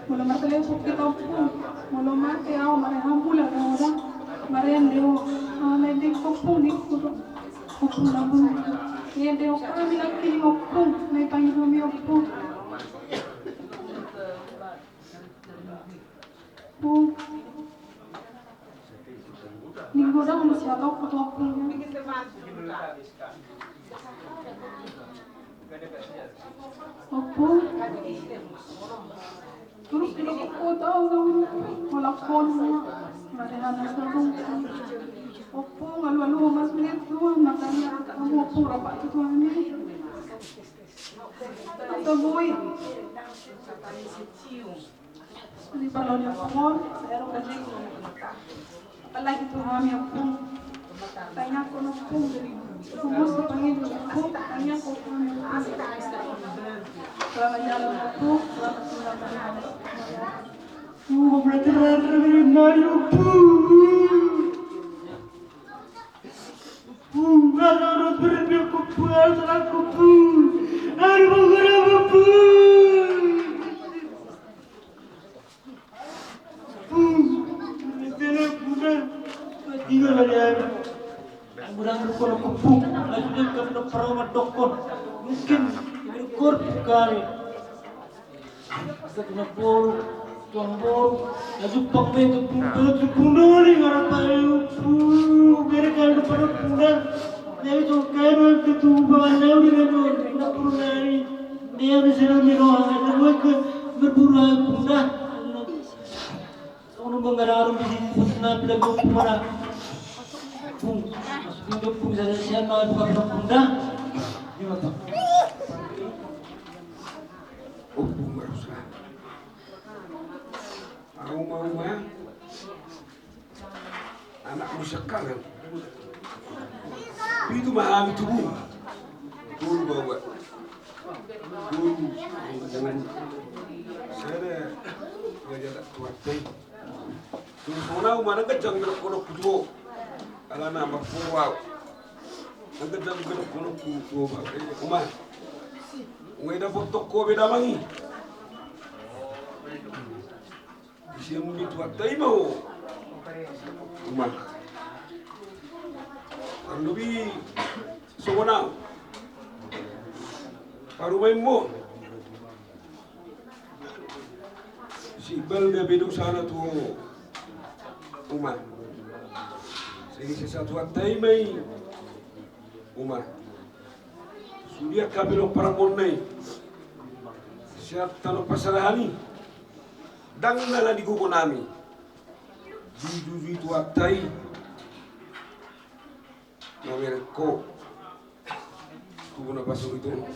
Molo martelepon kita ompung, molo mate au mareha mula da oda. Marende ho, hami ende ompung ni kudo. Ompung na bulu. Ende ho kami laki ni ompung, na ipangidomi ompung. Pung. Minggu dah manusia tau ketua pung. Ompung. Terus kita kota orang melakon. Mari hana sarung. Ompung, alu-alu mas menit dua, makanya kamu ompung rapat itu ini. Atau boy. Ini kalau dia pun, saya orang kasih. Apalagi tu hami ompung. Tanya ko ompung. Semua sepangi ompung, tanya ko hami ompung. Selamat jalan ompung, selamat tinggal kembali. Ompung, berarti rara dari nari ompung. Ompung, rara dari nari ompung, rara dari ompung. Aduh, ompung, rara ompung. Mungkin tuang boru, na jumpang be tumpung, tumpung doli, ngarap ayo, bere kan depan pundan. Jadi tuh kayak tuh tuh bawa nau dengan tuh, na puru nari. Dia bisa lebih roh, ada gue ke berburu ayo pundan. Ono bang ada arum di sini, pusna pila gue pura. Pung, pung, pung, saya siap mau buka pura punda. Gimana? Oh, pung, baru sudah. Au ma, au ma. Anakmu sekarang. Pitu ma hami tubu. Tubu bawa. Tubu. Sada. Raja tak kuat. Tubu na au ma, nang ganjang berkodok kutu. Alana marporo au. Nang ganjang berkodok kutu. Uma. Ue dapot toko beda mangi. Di siamun ni Tuhanta i ma ho, Uma. Tarlobi songon au, parumaenmu on. Simbal gabe dosana tu ho, Uma. Sai disesa Tuhanta i ma i, Uma. Sude angka pinomparmuna i sian tano parserahan i, ndang na ala ni gogonami. Dijujui Tuhanta i, mamereng ho tu bona pasogit on.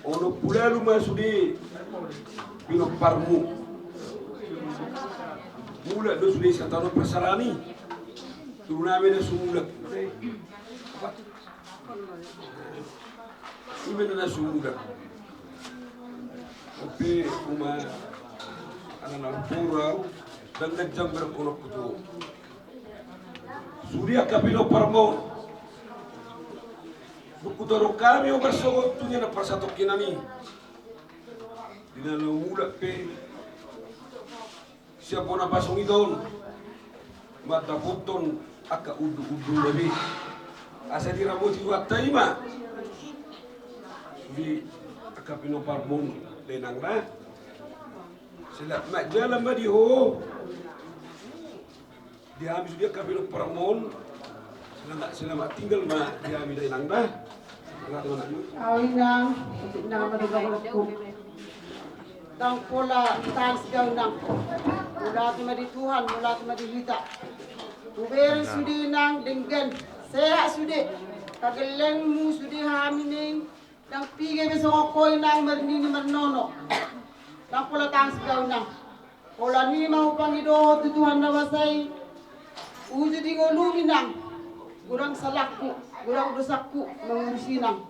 Onom pulu ualu ma sude pinomparmu. Mulak do sude sian tano parserahan i. Turunami na sumulak. Ima na sumulak. Ope, Uma, ala na umporu au, ndang na jam berkono kutu. Sude angka pinomparmu on. Dung hutaruhon hami ho marsogot tu dia na parsatongkinan i. Di na laho mulak pe sian bona pasogit on, mandapothon angka unduk-undukna be. Asa diramoti Tuhanta i ma sude angka pinomparmu on, dainang da. Selamat jalan ma di ho. Di hami sude angka pinomparmu on. Selamat, selamat tinggal ma di hami, dainang da. Selamat, selamat. Au inang, inang ma di bagonku. Ndang pola tahan sigaunang. Mauliate ma di Tuhan, mauliate ma di hita. Hubereng sude inang denggan, sehat sude. Hagellengmu sude hami naeng. Ndang piga be songon ho inang marnini marnono. Ndang pola tahan sigaunang. Holan i ma hupangido ho tu Tuhan na basa i. Uju di ngolumi inang. Godang salangku, godang dosangku mangurus inang.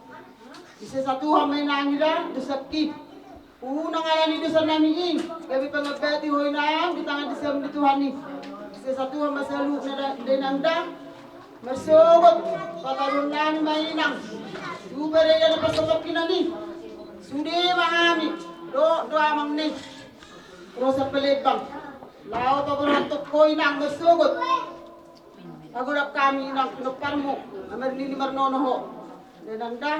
Disesa Tuhan ma inang ida dosangki. Unang ala ni dosanami i gabe pangambati ho inang di tangan ni siamun ni Tuhan i. Disesa Tuhan ma saluhutna da, dainang da. Marsogot pataruhonnami ma inang tu parade na parsatongkinan i. Sude ma hami dohot do amang ni Rosa Palembang laho paborhathon ho inang marsogot. Pagodang hami inang pinomparmu na marnini marnono ho. Dainang da.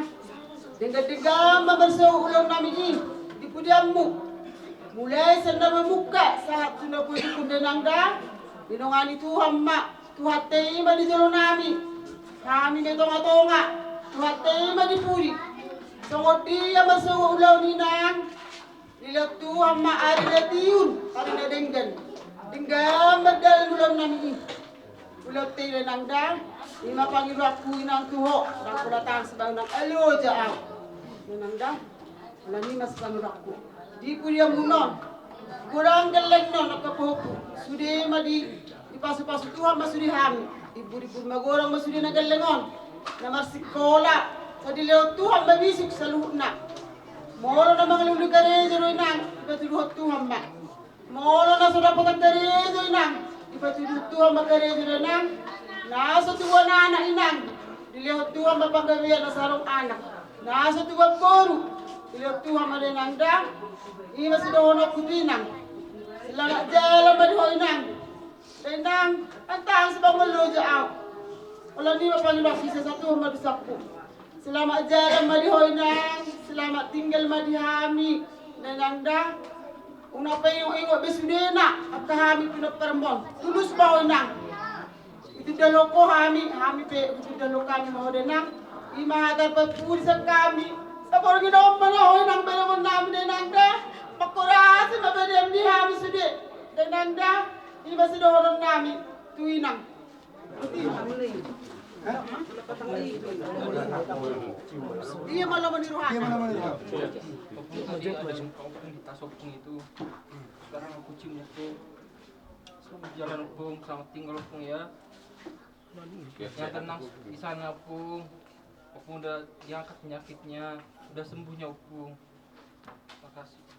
Denggan-denggan ma marsogot ulaonnami i di pudianmu. Mulai sian na mamungka sahat tu na poingkon, dainang da. Dinongani Tuhan ma. Tuhanta i ma di jolonami. Hami ma di tonga-tonga. Tuhanta i ma di pudi. Songon dia marsogot ulaon inang, dilehon Tuhan ma ari na tiur, ari na denggan. Denggan mardalan ulaonnami i. Ulaonta i, dainang da. Ima pangidoanku inang tu ho. Ndang pola tahan sigaunang, aloja au, dainang da. Holan i ma sipangidoanku. Di pudianmuna on, godang gellengna on angka pahompu. Sude ma di, dipasu-pasu Tuhan ma sude hami. Dimbur-imbur magodang ma sude na gelleng on, na marsikola. Sai dilehon Tuhan ma bisuk saluhutna. Molo na mangalului karejo do inang, dipatuduhon Tuhan ma. Molo na so dapotan karejo inang, dipatuduhon Tuhan ma karejo do inang. Na so tubuan anak inang, dilehon Tuhan ma panggabean na sarong anak. Na so tubuan boru, dilehon Tuhan ma, dainang da. Ima sidohononku tu inang. Selamat jalan ma di ho inang. Dainang, antang sebab meloja au. Holan i ma pangidoanku, disesa Tuhan ma dosangku. Selamat jalan ma di ho inang, selamat tinggal ma di hami, dainang da. Unang paingot-ingot be sudena angka hami pinomparmu on. Tulus ma ho inang. Ditunda lohor hami, hami pe ditunda lohor hami ma ho, dainang. Ima hata parpudi sian hami. Saborngin on ma na ho inang berengonnami, dainang da. Mangkorasi ma bereng di hami sude, dainang da. Ima sidohononnami tu inang. Ia ma lomo ni rohana. Sekarang aku cium, Ompung. Selamat jalan, Ompung. Selamat tinggal, Ompung, ya. Yang tenang di sana, Ompung. Ompung udah diangkat penyakitnya, udah sembuhnya, Ompung.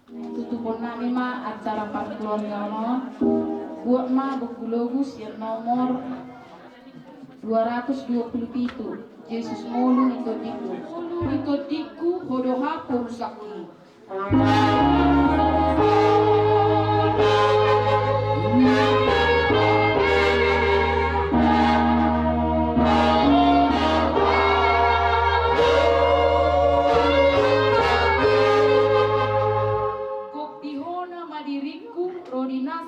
Tutuponami ma acara parkeluargaan on. Buat ma buku logus sian nomor dua ratus dua puluh pitu. Jesus ngolu ni tondingku. Ngolu ni tondingku, ho do haporusangki.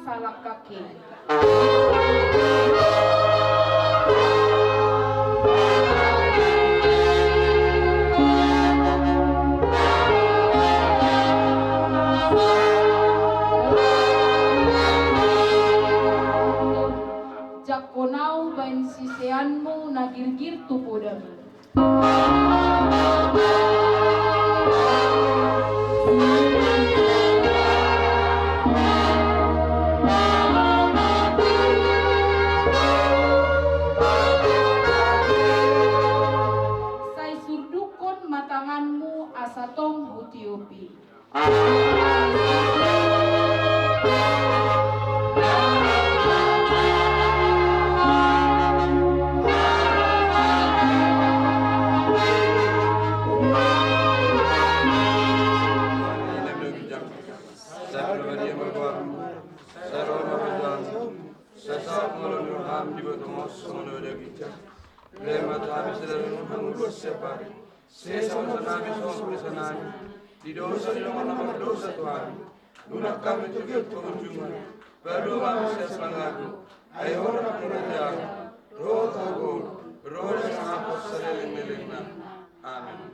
salangkaki. Jangkon au baen siseanmu na girgir tu podam. Sai surdukkon ma tanganmu asa tong hutiupi. Sesa ma songon hami songon siseanami di dosa ni dongan na mardosa tu hami. Unang hami togihon tu parunjunan. Palua ma hami sian pangago. Ai Ho do na harajaon, roha dohot hagogoon, ro dohot hasangapon saleleng-lelengna. Amen.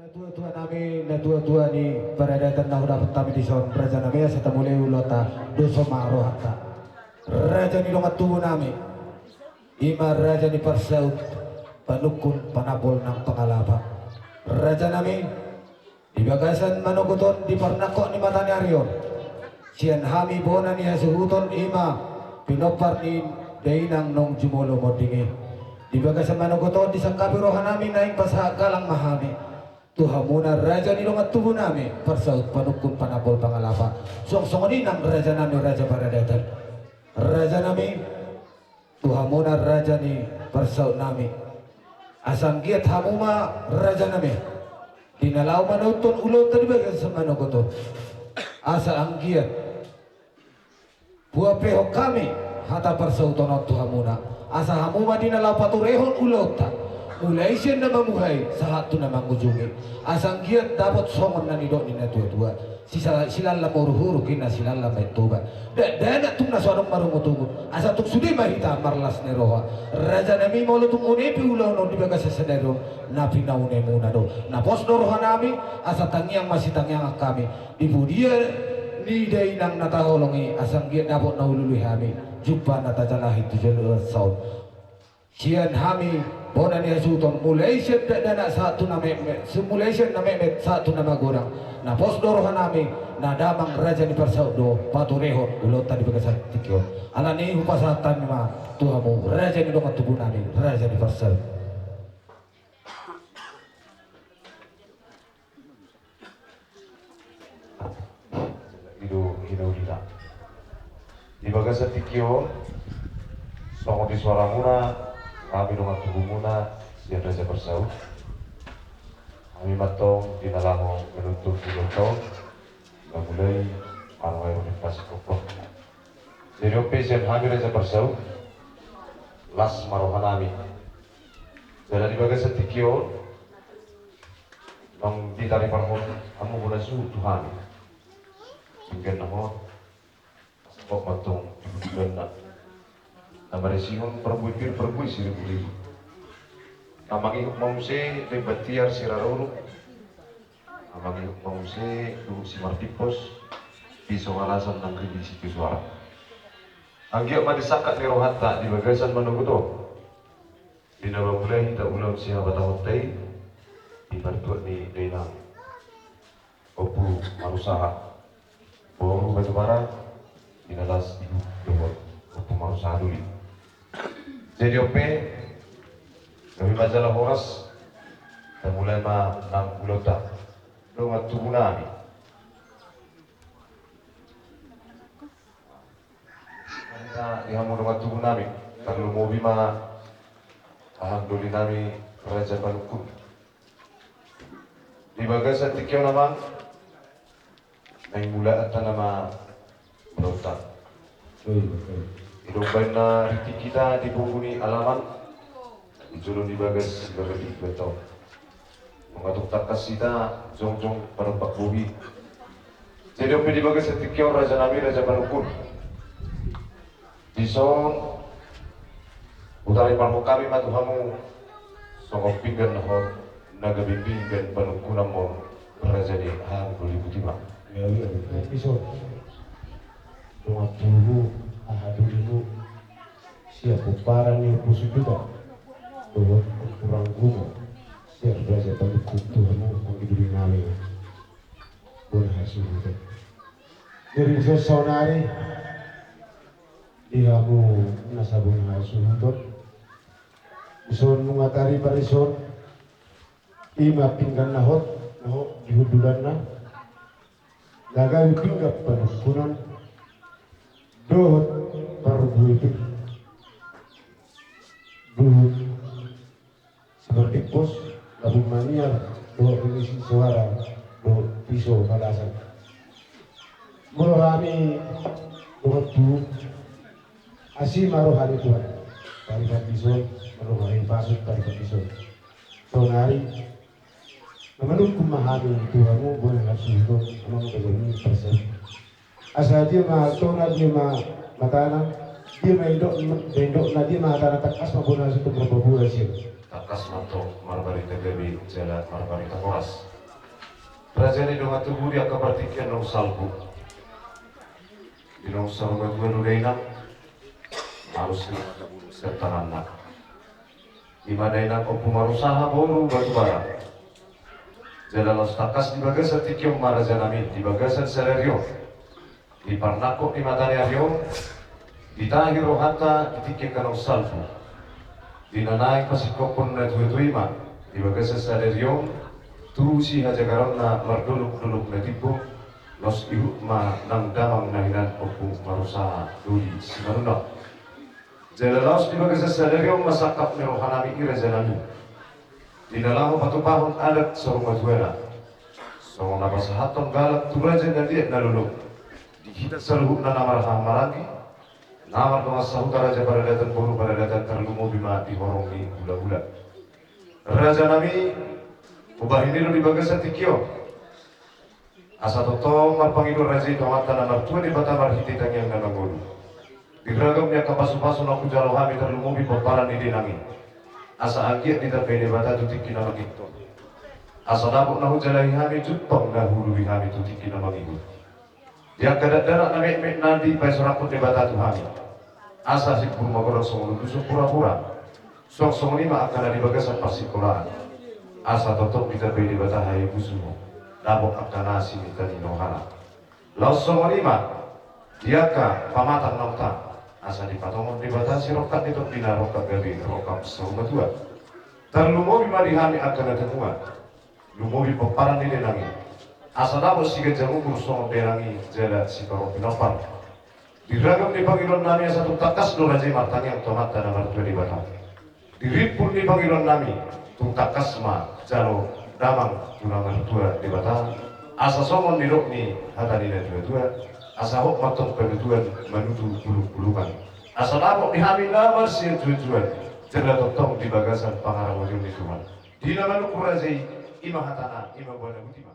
Natuatua nami, natuatua ni paradaton na hudapot hami dison, raja nami, asa tamulai ulaonta, doso ma rohanta. Raja ni dongan tubu nami, ima raja ni parsaut, panungkun, panambol nang pangalapa. Raja nami, di bagasan manogot on, di parnangkok ni mata ni ari on, sian hami bona ni hasuhuton, ima pinompar ni dainang naung jumolo monding i. Di bagasan manogot on, disangkapi roha nami, naeng pasahat galang ma hami tu hamuna, raja ni dongan tubu nami, parsaut, panungkun, panambol, pangalapa. Suang songon i nang raja nami, raja paradaton. Raja nami, tu hamuna, raja ni parsaut nami, asa anggiat hamu ma, raja nami, di na laho manonton ulaonta di bagasan manogot on, asa anggiat huampehon hami hata parsauton on tu hamuna, asa hamu ma di na laho paturehon ulaonta, mulai sian na mamuhai sahat tu na mangujungi, asa anggiat dapot songon na nidok ni natuatua: Sisa-, silallam ma uruhuru, ninna silallam ma i Toba. Dakdanak tung na so adong marungutungut, asa tung sude ma hita marlas ni roha. Raja nami, molo tung une pe ulaon on di bagasan sadari on, na pinaunemuna do. Na pos do roha nami, asa tangiang ma sitangiangan hami. Di pudian ni dainang na taholongi, asa anggiat dapot na hulului hami, jumpa na tajalahi tu joloan on. Sian hami bona ni hasuhuton, mulai sian dakdanak sahat tu na metmet, si-, mulai sian na metmet sahat tu na magodang. Na pos do roha nami, na damang raja ni parsaut do, paturehon ulaonta di bagasan tingki on. Alani i hupasahat hami ma tu hamu, raja ni dongan tubu nami, raja ni parsaut. I do hinaulina. Di bagasan tingki on, songon di suaramuna, hami dongan tubumuna sian raja parsaut, hami ma antong di na laho manonton ulaonta on, mamulai marhite pasikokon. Jadi on pe sian hami raja parsaut, las ma roha nami. Jala di bagasan tingki on, naung ditariparhon hamu bona suhut tu hami, pinggan na hot, asa hot ma antong di hundulanna, na marisihon parbue pir, parbue siriburibu. Na mangihut ma muse lemban tiar sirara uruk, na mangihut ma muse luhut simartimpos, piso halasan nang ridi sitio suara. Anggiat ma di sangkap ni rohanta di bagasan manogot on, di na mamulai hita ulaon sihabatahonta i, di partuat ni dainang Ompu Marusaha, boru Batubara, di na las di dohot Ompu Marusaha Doli. Jadi on pe, gabe ma jala horas, tamulai ma nang ulaonta. Dongan tubu nami, di hamu dongan tubu nami, tarlumobi ma amang doli nami Raja Panungkun. Di bagasan tingki on, amang, naeng mulaanta nama ulaonta. Oi, oi. Di domba na rintik hita di pogu ni alaman, di jolo ni bagas, di bagas ni bagas on. Nunga tung tangkas hita jongjong padompak bohi. Jadi on pe di bagasan tingki on, raja nami, Raja Panungkun, dison hutariparhon hami ma tu hamu songon pinggan na hot, na gabe pinggan panungkunanmon, raja ni hahang doli, botima. Ia, ia, ia. Dison, dongan tubu, haha dolimu, sian pomparan ni Ompu Sumbuta dohot Ompu Ranggumu, sian Raja Panungkun, tu hamu anggi doli nami bona hasuhuton. Jadi dison saonari, di hamu nasa bona hasuhuton, dison nunga taripar dison, ima pinggan na hot, na hot di hundulanna, na gabe pinggan panungkunan, dohot parbue pir, dohot simartimpos, labun maniar, dohot ridi sitio suara, dohot piso halasan. Molo hami dongan tubu, asi ma roha ni Tuhan. Taripar dison, molo hami pasut taripar dison. Saonari, na manungkun ma hami tu hamu bona hasuhuton, amang, raja ni parsaut. Asa dia ma tona, dia ma matana, dia ma indok, indokna, dia ma hatana, tangkas ma bona hasuhuton marpaboa sian Tangkas ma antong marbarita gabe jala marbarita horas. Raja ni dongan tubu, di angka partingkian naung salpu, di naung sarumatua do dainang, alus ni sertanganna. Ima dainang Ompu Marusaha boru Batubara. Jala laos tangkas di bagasan tingki on ma rajanami, di bagasan sadari on, di parnangkok ni mata ni ari on, ditahi rohanta di tingki angka naung salpu, di na naeng pasingkophon natuatua i ma di bagasan sadari on, tu sihajagaranna mardolokdolok na timbo, laos ihut ma nang damang na hinan Ompu Marusaha Doli Simanunang. Jala laos di bagasan sadari on ma sangkap ni rohanami i rajanami, di na laho patupahon adat sarumatuana, songon na pasahathon galang tu raja na liat na lolo, di hita saluhutna na marhahamaranggi, na mardongan sahuta raja paradaton boru paradaton, tarlumobi ma di horong ni hulahula. Rajanami, hubahen i do di bagasan tingki on, asa tongtong marpangidoan raja i tu Amanta na martua Debata marhite tangiang na mangolu. Di ragam ni angka pasupasu na hujalo hami, tarlumobi pomparan ni dainang i, asa anggiat ditambai Debata tu tingki na mangihut on. Asa dapot na hujalahi hami jumpang na huuluhi hami tu tingki na mangihut. Di angka dakdanak na metmet na dipasoranghon Debata tu hami, asa simbur ma godang songon uduson purapura. Suang songon i ma angka na di bagasan parsikolaan, asa tongtong ditambai Debata hahipusuhon, dapot angka na siminta ni rohana. Laos songon i ma di angka pamatang na utang, asa dipatongon Debata sirongkap ni tondi na rongkap gabe rongkap saur matua. Tarlumobi ma di hami angka na tumua, lumobi pomparan ni dainang i, asa dapot siganjang umur songon dainang i jala siparompu pinompar. Di ragam ni pangidoannami, asa tung tangkas do raja i martangiang tu Amanta na martua Debata. Di rimpul ni pangidoannami, tung tangkas ma jalo damang tu na martua Debata, asa songon nidok ni hata ni natuatua, asa hot ma antong patutuan manutu bulungbulungan, asa dapot di hami na marsianjuanjuan, jala tongtong di bagasan pangaramotion ni Tuhan. Di na manungkun raja i, i ma hatana, i ma boana, boti ma.